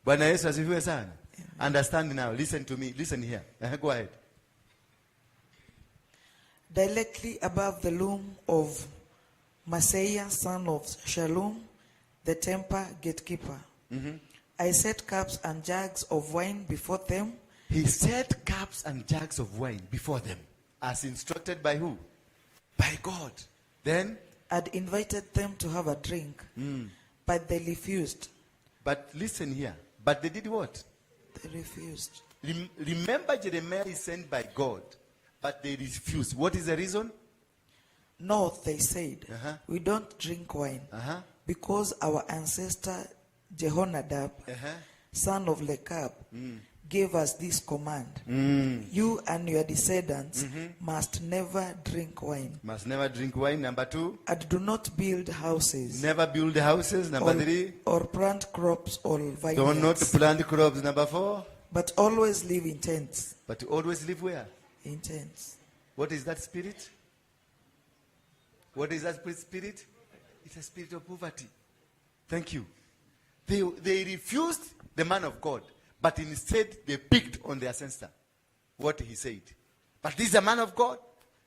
Bwana Yesu asifiwe sana. Understand now. Listen to me. Listen here. Go ahead. Directly above the room of Maaseiah, son of Shallum, the temple gatekeeper. I set cups and jugs of wine before them, He set cups and jugs of wine before them, as instructed by who? By God. Then, and invited them to have a drink, but they refused. but listen here. But they did what? They refused. Remember, Jeremiah is sent by God, but they refused. What is the reason? No, they said, we don't drink wine, because our ancestor Jehonadab, son of Rechab, gave us this command. You and your descendants must never drink wine. Must never drink wine. Number 2. And do not build houses. Never build houses. Number 3. Or plant crops or vineyards. Do not plant crops. Number 4. But always live in tents. But always live where? In tents. What is that spirit? What is that spirit? It's a spirit of poverty. Thank you. They refused the man of God, but instead they picked on their ancestor what he said. But this is a man of God.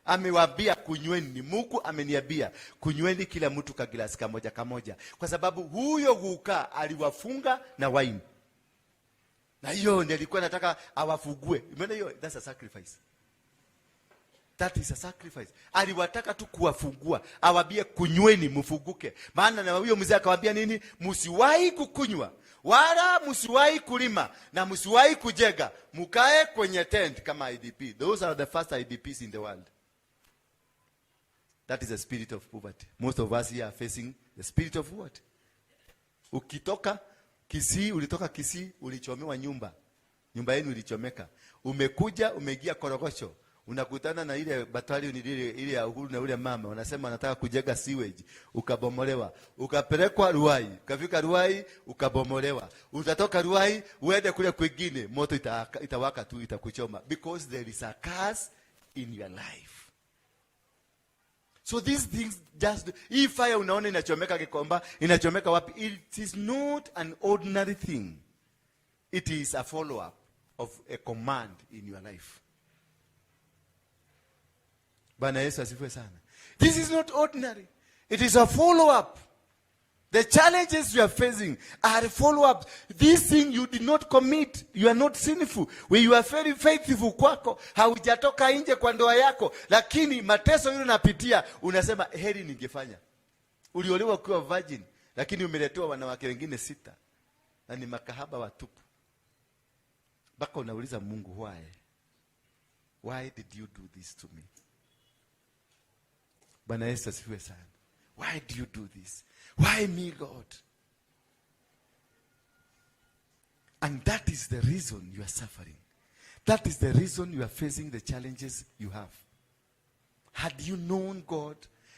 Amewaambia kunyweni. Mungu ameniambia kunyweni kila mtu ka glasi kamoja kamoja, kwa sababu huyo guka aliwafunga na wine, na hiyo ndiyo alikuwa anataka awafugue. Umeona hiyo? That's a sacrifice. That is a sacrifice. Aliwataka tu kuwafungua, awaambie kunyweni mfunguke. Maana na huyo mzee akawaambia nini? Msiwahi kukunywa wala msiwahi kulima na msiwahi kujenga, mkae kwenye tent kama IDP. Those are the first IDPs in the world. That is the spirit of poverty. Most of us here are facing the spirit of what? Ukitoka Kisii, ulitoka Kisii, ulichomewa nyumba. Nyumba yenu ilichomeka. Umekuja, umeingia Korogosho. Unakutana na ile battalion ile ya Uhuru na ule mama, wanasema wanataka kujenga sewage, ukabomolewa. Ukapelekwa Ruai, ukafika Ruai, ukabomolewa. Utatoka Ruai, uende kule kwingine, moto itawaka tu, itakuchoma, because there is a curse in your life. So these things just, hii fire unaona inachomeka Gikomba, inachomeka wapi? It is not an ordinary thing. It is a follow-up of a command in your life. Bwana Yesu asifiwe sana. This is not ordinary. It is a follow-up. The challenges you are facing are follow-up. This thing you did not commit. You are not sinful. When you are very faithful kwako, haujatoka nje kwa ndoa yako, lakini mateso yule unapitia, unasema heri ningefanya. Uliolewa ukiwa virgin, lakini umeletewa wanawake wengine 6 na ni makahaba watupu. Mpaka unauliza Mungu, why? Why did you do this to me? Bwana Yesu asifiwe sana. Why do you do this? Why me, God? And that is the reason you are suffering. That is the reason you are facing the challenges you have. Had you known God,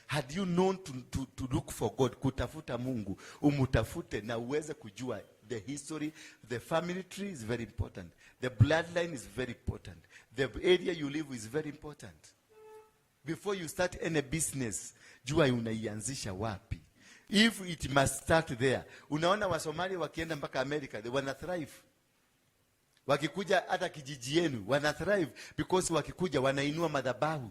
had you known to look for God, kutafuta Mungu, umutafute na uweze kujua the history, the family tree is very important. The bloodline is very important. The area you live is very important. Before you start any business, jua unaianzisha wapi. If it must start there. Unaona Wasomali wakienda mpaka America, they wana thrive. Wakikuja hata kijiji yenu, wana thrive because wakikuja wanainua madhabahu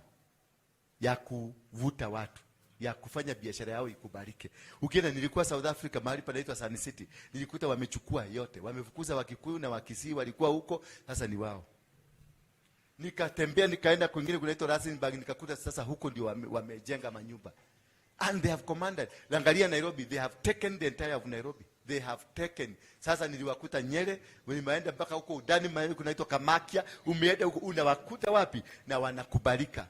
ya kuvuta watu, ya kufanya biashara yao ikubalike. Ukienda, nilikuwa South Africa mahali panaitwa Sun City, nilikuta wamechukua yote, wamefukuza Wakikuyu na Wakisii walikuwa huko, sasa ni wao. Nikatembea nikaenda kwingine kunaitwa Rustenburg, nikakuta sasa huko ndio wamejenga manyumba. And they have commanded. Angalia Nairobi, they have taken the entire of Nairobi. They have taken. Sasa niliwakuta Nyeri, nimeenda mpaka huko Udani mahali kunaitwa Kamakia, umeenda huko unawakuta wapi? Na wanakubalika.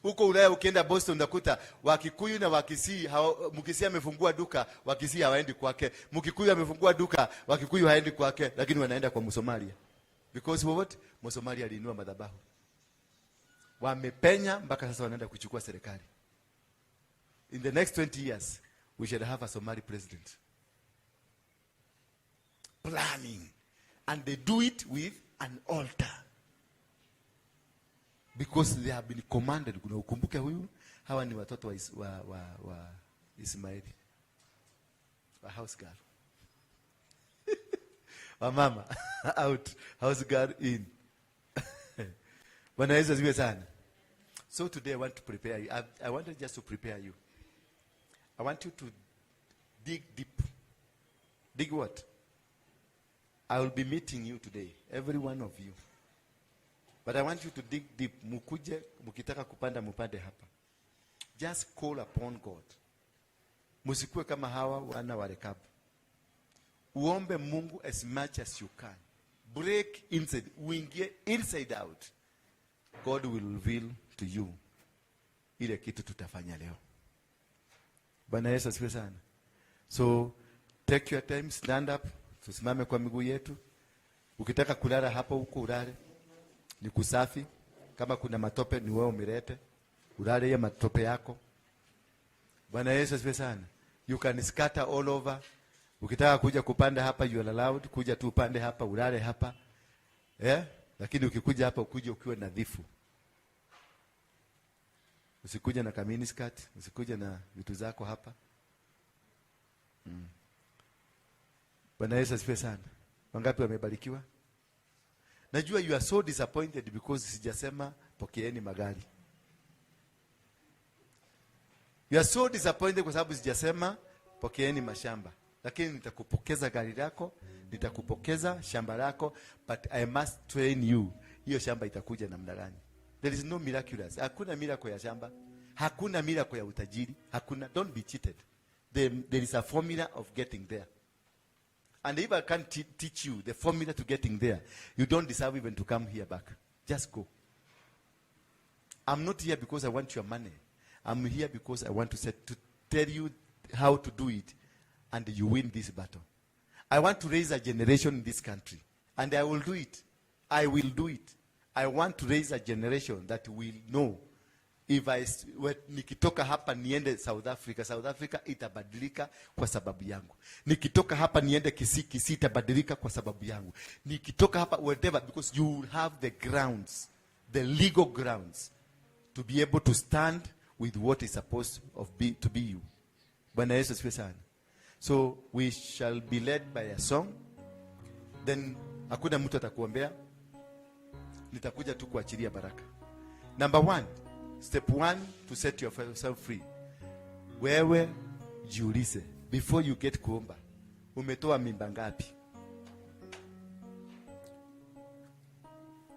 Huko Ulaya ukienda Boston unakuta Wakikuyu na Wakisii, Mkisii amefungua duka, Wakisii hawaendi kwake. Mkikuyu amefungua duka, Wakikuyu haendi kwake, lakini wanaenda kwa Msomalia. Because what? Msomalia aliinua madhabahu. Wamepenya mpaka sasa wanaenda kuchukua serikali. In the next 20 years, we shall have a Somali president. Planning. And they do it with an altar. Because they have been commanded. Kuna ukumbuke huyu, hawa ni watoto wa Ismaili. Wa house girl. Wa mama out, house girl in. Bwana Yesu asifiwe sana. So today I want to prepare you. I wanted just to prepare you. I want you to dig deep. Dig what? I will be meeting you today, every one of you. But I want you to dig deep. Mukuje, mukitaka kupanda mupande hapa. Just call upon God. Musikuwe kama hawa wana wa Rekabu. Uombe Mungu as much as you can. Break inside, uingie inside out. God will reveal to you ile kitu tutafanya leo. Bwana Yesu asifiwe sana. So take your time, stand up, tusimame kwa miguu yetu. Ukitaka kulala hapo huko ulale. Ni kusafi. Kama kuna matope ni wewe umelete. Ulale hiyo matope yako. Bwana Yesu asifiwe sana. You can scatter all over. Ukitaka kuja kupanda hapa you are allowed, kuja tu upande hapa, ulale hapa. Eh? Lakini ukikuja hapa ukuje ukiwa nadhifu. Usikuja na kamini skirt, usikuja na vitu zako hapa. Bwana Yesu asifiwe sana. Wangapi wamebarikiwa? Najua you are so disappointed because sijasema pokeeni magari. You are so disappointed kwa sababu sijasema pokeeni mashamba. Lakini nitakupokeza gari lako, nitakupokeza shamba lako, but I must train you. Hiyo shamba itakuja namna gani? There is no miraculous. Hakuna miracle ya shamba. Hakuna miracle ya utajiri. Hakuna. Don't be cheated. There is a formula of getting there. And if I can't teach you the formula to getting there, you don't deserve even to come here back. Just go. I'm not here because I want your money. I'm here because I want to tell you how to do it, and you win this battle. I want to raise a generation in this country, and I will do it. I will do it. I want to raise a generation that will know if I nikitoka hapa niende South Africa, South Africa itabadilika kwa sababu yangu. Nikitoka hapa niende Kisii, Kisii itabadilika kwa sababu yangu. Nikitoka hapa whatever, because you will have the grounds, the legal grounds to be able to stand with what is supposed to be you. Bwana Yesu asifiwe sana. So we shall be led by a song. Then hakuna mtu atakuombea. Nitakuja tu kuachilia baraka. Number one, step one to set yourself free. Wewe jiulize before you get kuomba, umetoa mimba ngapi?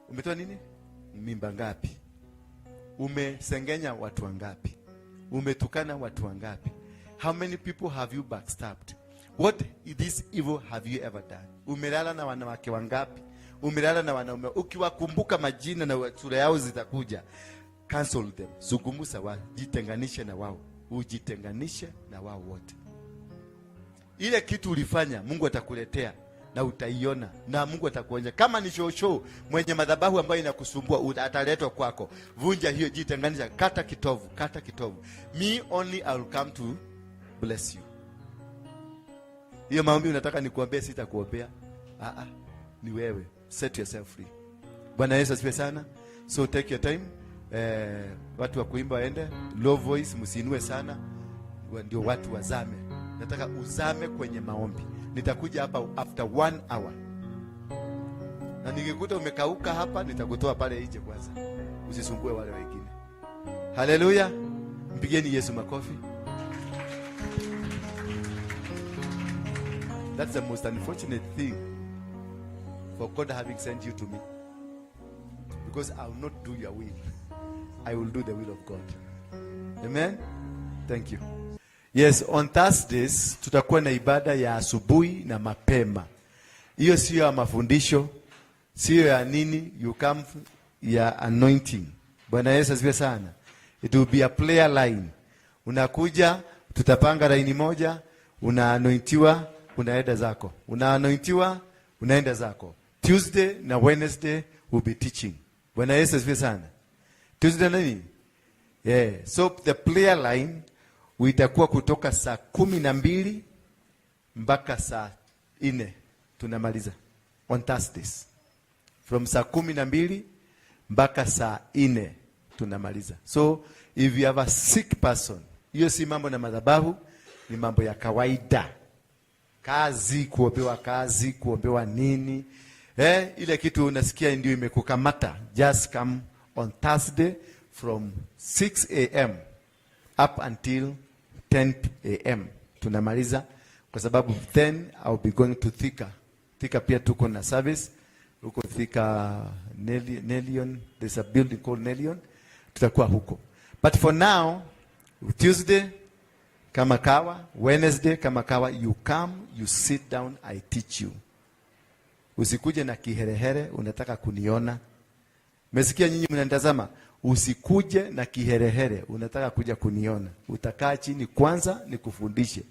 Umetoa nini? Mimba ngapi? Umesengenya watu wangapi? Umetukana watu wangapi? How many people have you backstabbed? What this evil have you ever done? Umelala na wanawake wangapi? Umelala na wanaume? Ukiwakumbuka majina na sura yao zitakuja. Cancel them. Zungumza wao, jitenganishe na wao. Ujitenganishe na wao wote. Ile kitu ulifanya Mungu atakuletea na utaiona na Mungu atakuonyesha. Kama ni shosho mwenye madhabahu ambayo inakusumbua, ataletwa kwako. Vunja hiyo, jitenganisha, kata kitovu, kata kitovu. Me only I will come to bless you. Hiyo maombi unataka nikuombee, sitakuombea. Ni wewe. Set yourself free. Bwana Yesu asifiwe sana. So take your time. Watu wa kuimba waende. Low voice, msiinue sana. Ndio watu wazame. Nataka uzame kwenye maombi. Nitakuja hapa after 1 hour. Na nikikuta umekauka hapa, nitakutoa pale nje kwanza. Usisumbue wale wengine. Haleluya. Mpigeni Yesu makofi. That's the most unfortunate thing for God having sent you to me. Because I will not do your will. I will do the will of God. Amen? Thank you. Yes, on Thursdays tutakuwa na ibada ya asubuhi na mapema. Hiyo sio ya mafundisho, sio ya nini, you come ya anointing. Bwana Yesu asifiwe sana. It will be a prayer line. Unakuja, tutapanga line moja, unaanointiwa, unaenda zako. Unaanointiwa, unaenda zako. Tuesday na Wednesday will be teaching. Bwana Yesu asifiwe sana. Tuesday na nini? Yeah. So the prayer line itakuwa kutoka saa 12 mpaka saa 4 tunamaliza on Thursdays. From saa 12 mpaka saa 4 tunamaliza. So if you have a sick person, hiyo si mambo na madhabahu, ni mambo ya kawaida. Kazi, kuombewa kazi, kuombewa nini? Ile kitu unasikia ndio imekukamata. Just come on Thursday from 6 a.m. up until 10 a.m. Tunamaliza kwa sababu then I'll be going to Thika. Thika pia tuko na service huko Thika, Nelion, there's a building called Nelion. Tutakuwa huko. But for now, Tuesday kama kawa, Wednesday kama kawa, you come, you sit down, I teach you. Usikuje na kiherehere unataka kuniona. Mesikia nyinyi mnanitazama? Usikuje na kiherehere unataka kuja kuniona. Utakaa chini kwanza nikufundishe.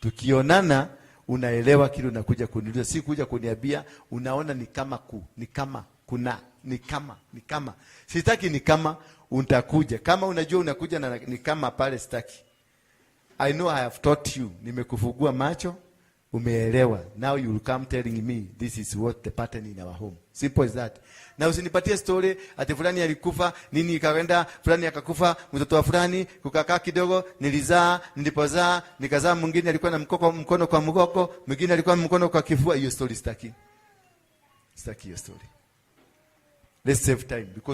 Tukionana unaelewa kile unakuja kuniuliza, si kuja kuniambia unaona ni kama ku, ni kama kuna, ni kama, ni kama. Sitaki ni kama utakuja. Kama unajua unakuja na ni kama pale, sitaki. I know I have taught you. Nimekufungua macho, umeelewa. Now you will come telling me this is what the pattern in our home. Simple as that. Na usinipatie story ati fulani alikufa, nini ikaenda, fulani akakufa, mtoto wa fulani, kukakaa kidogo, nilizaa, nilipozaa, nikazaa mwingine alikuwa na mkono kwa mgongo, mwingine alikuwa mkono kwa kifua. Hiyo story sitaki. Sitaki hiyo story. Let's save time because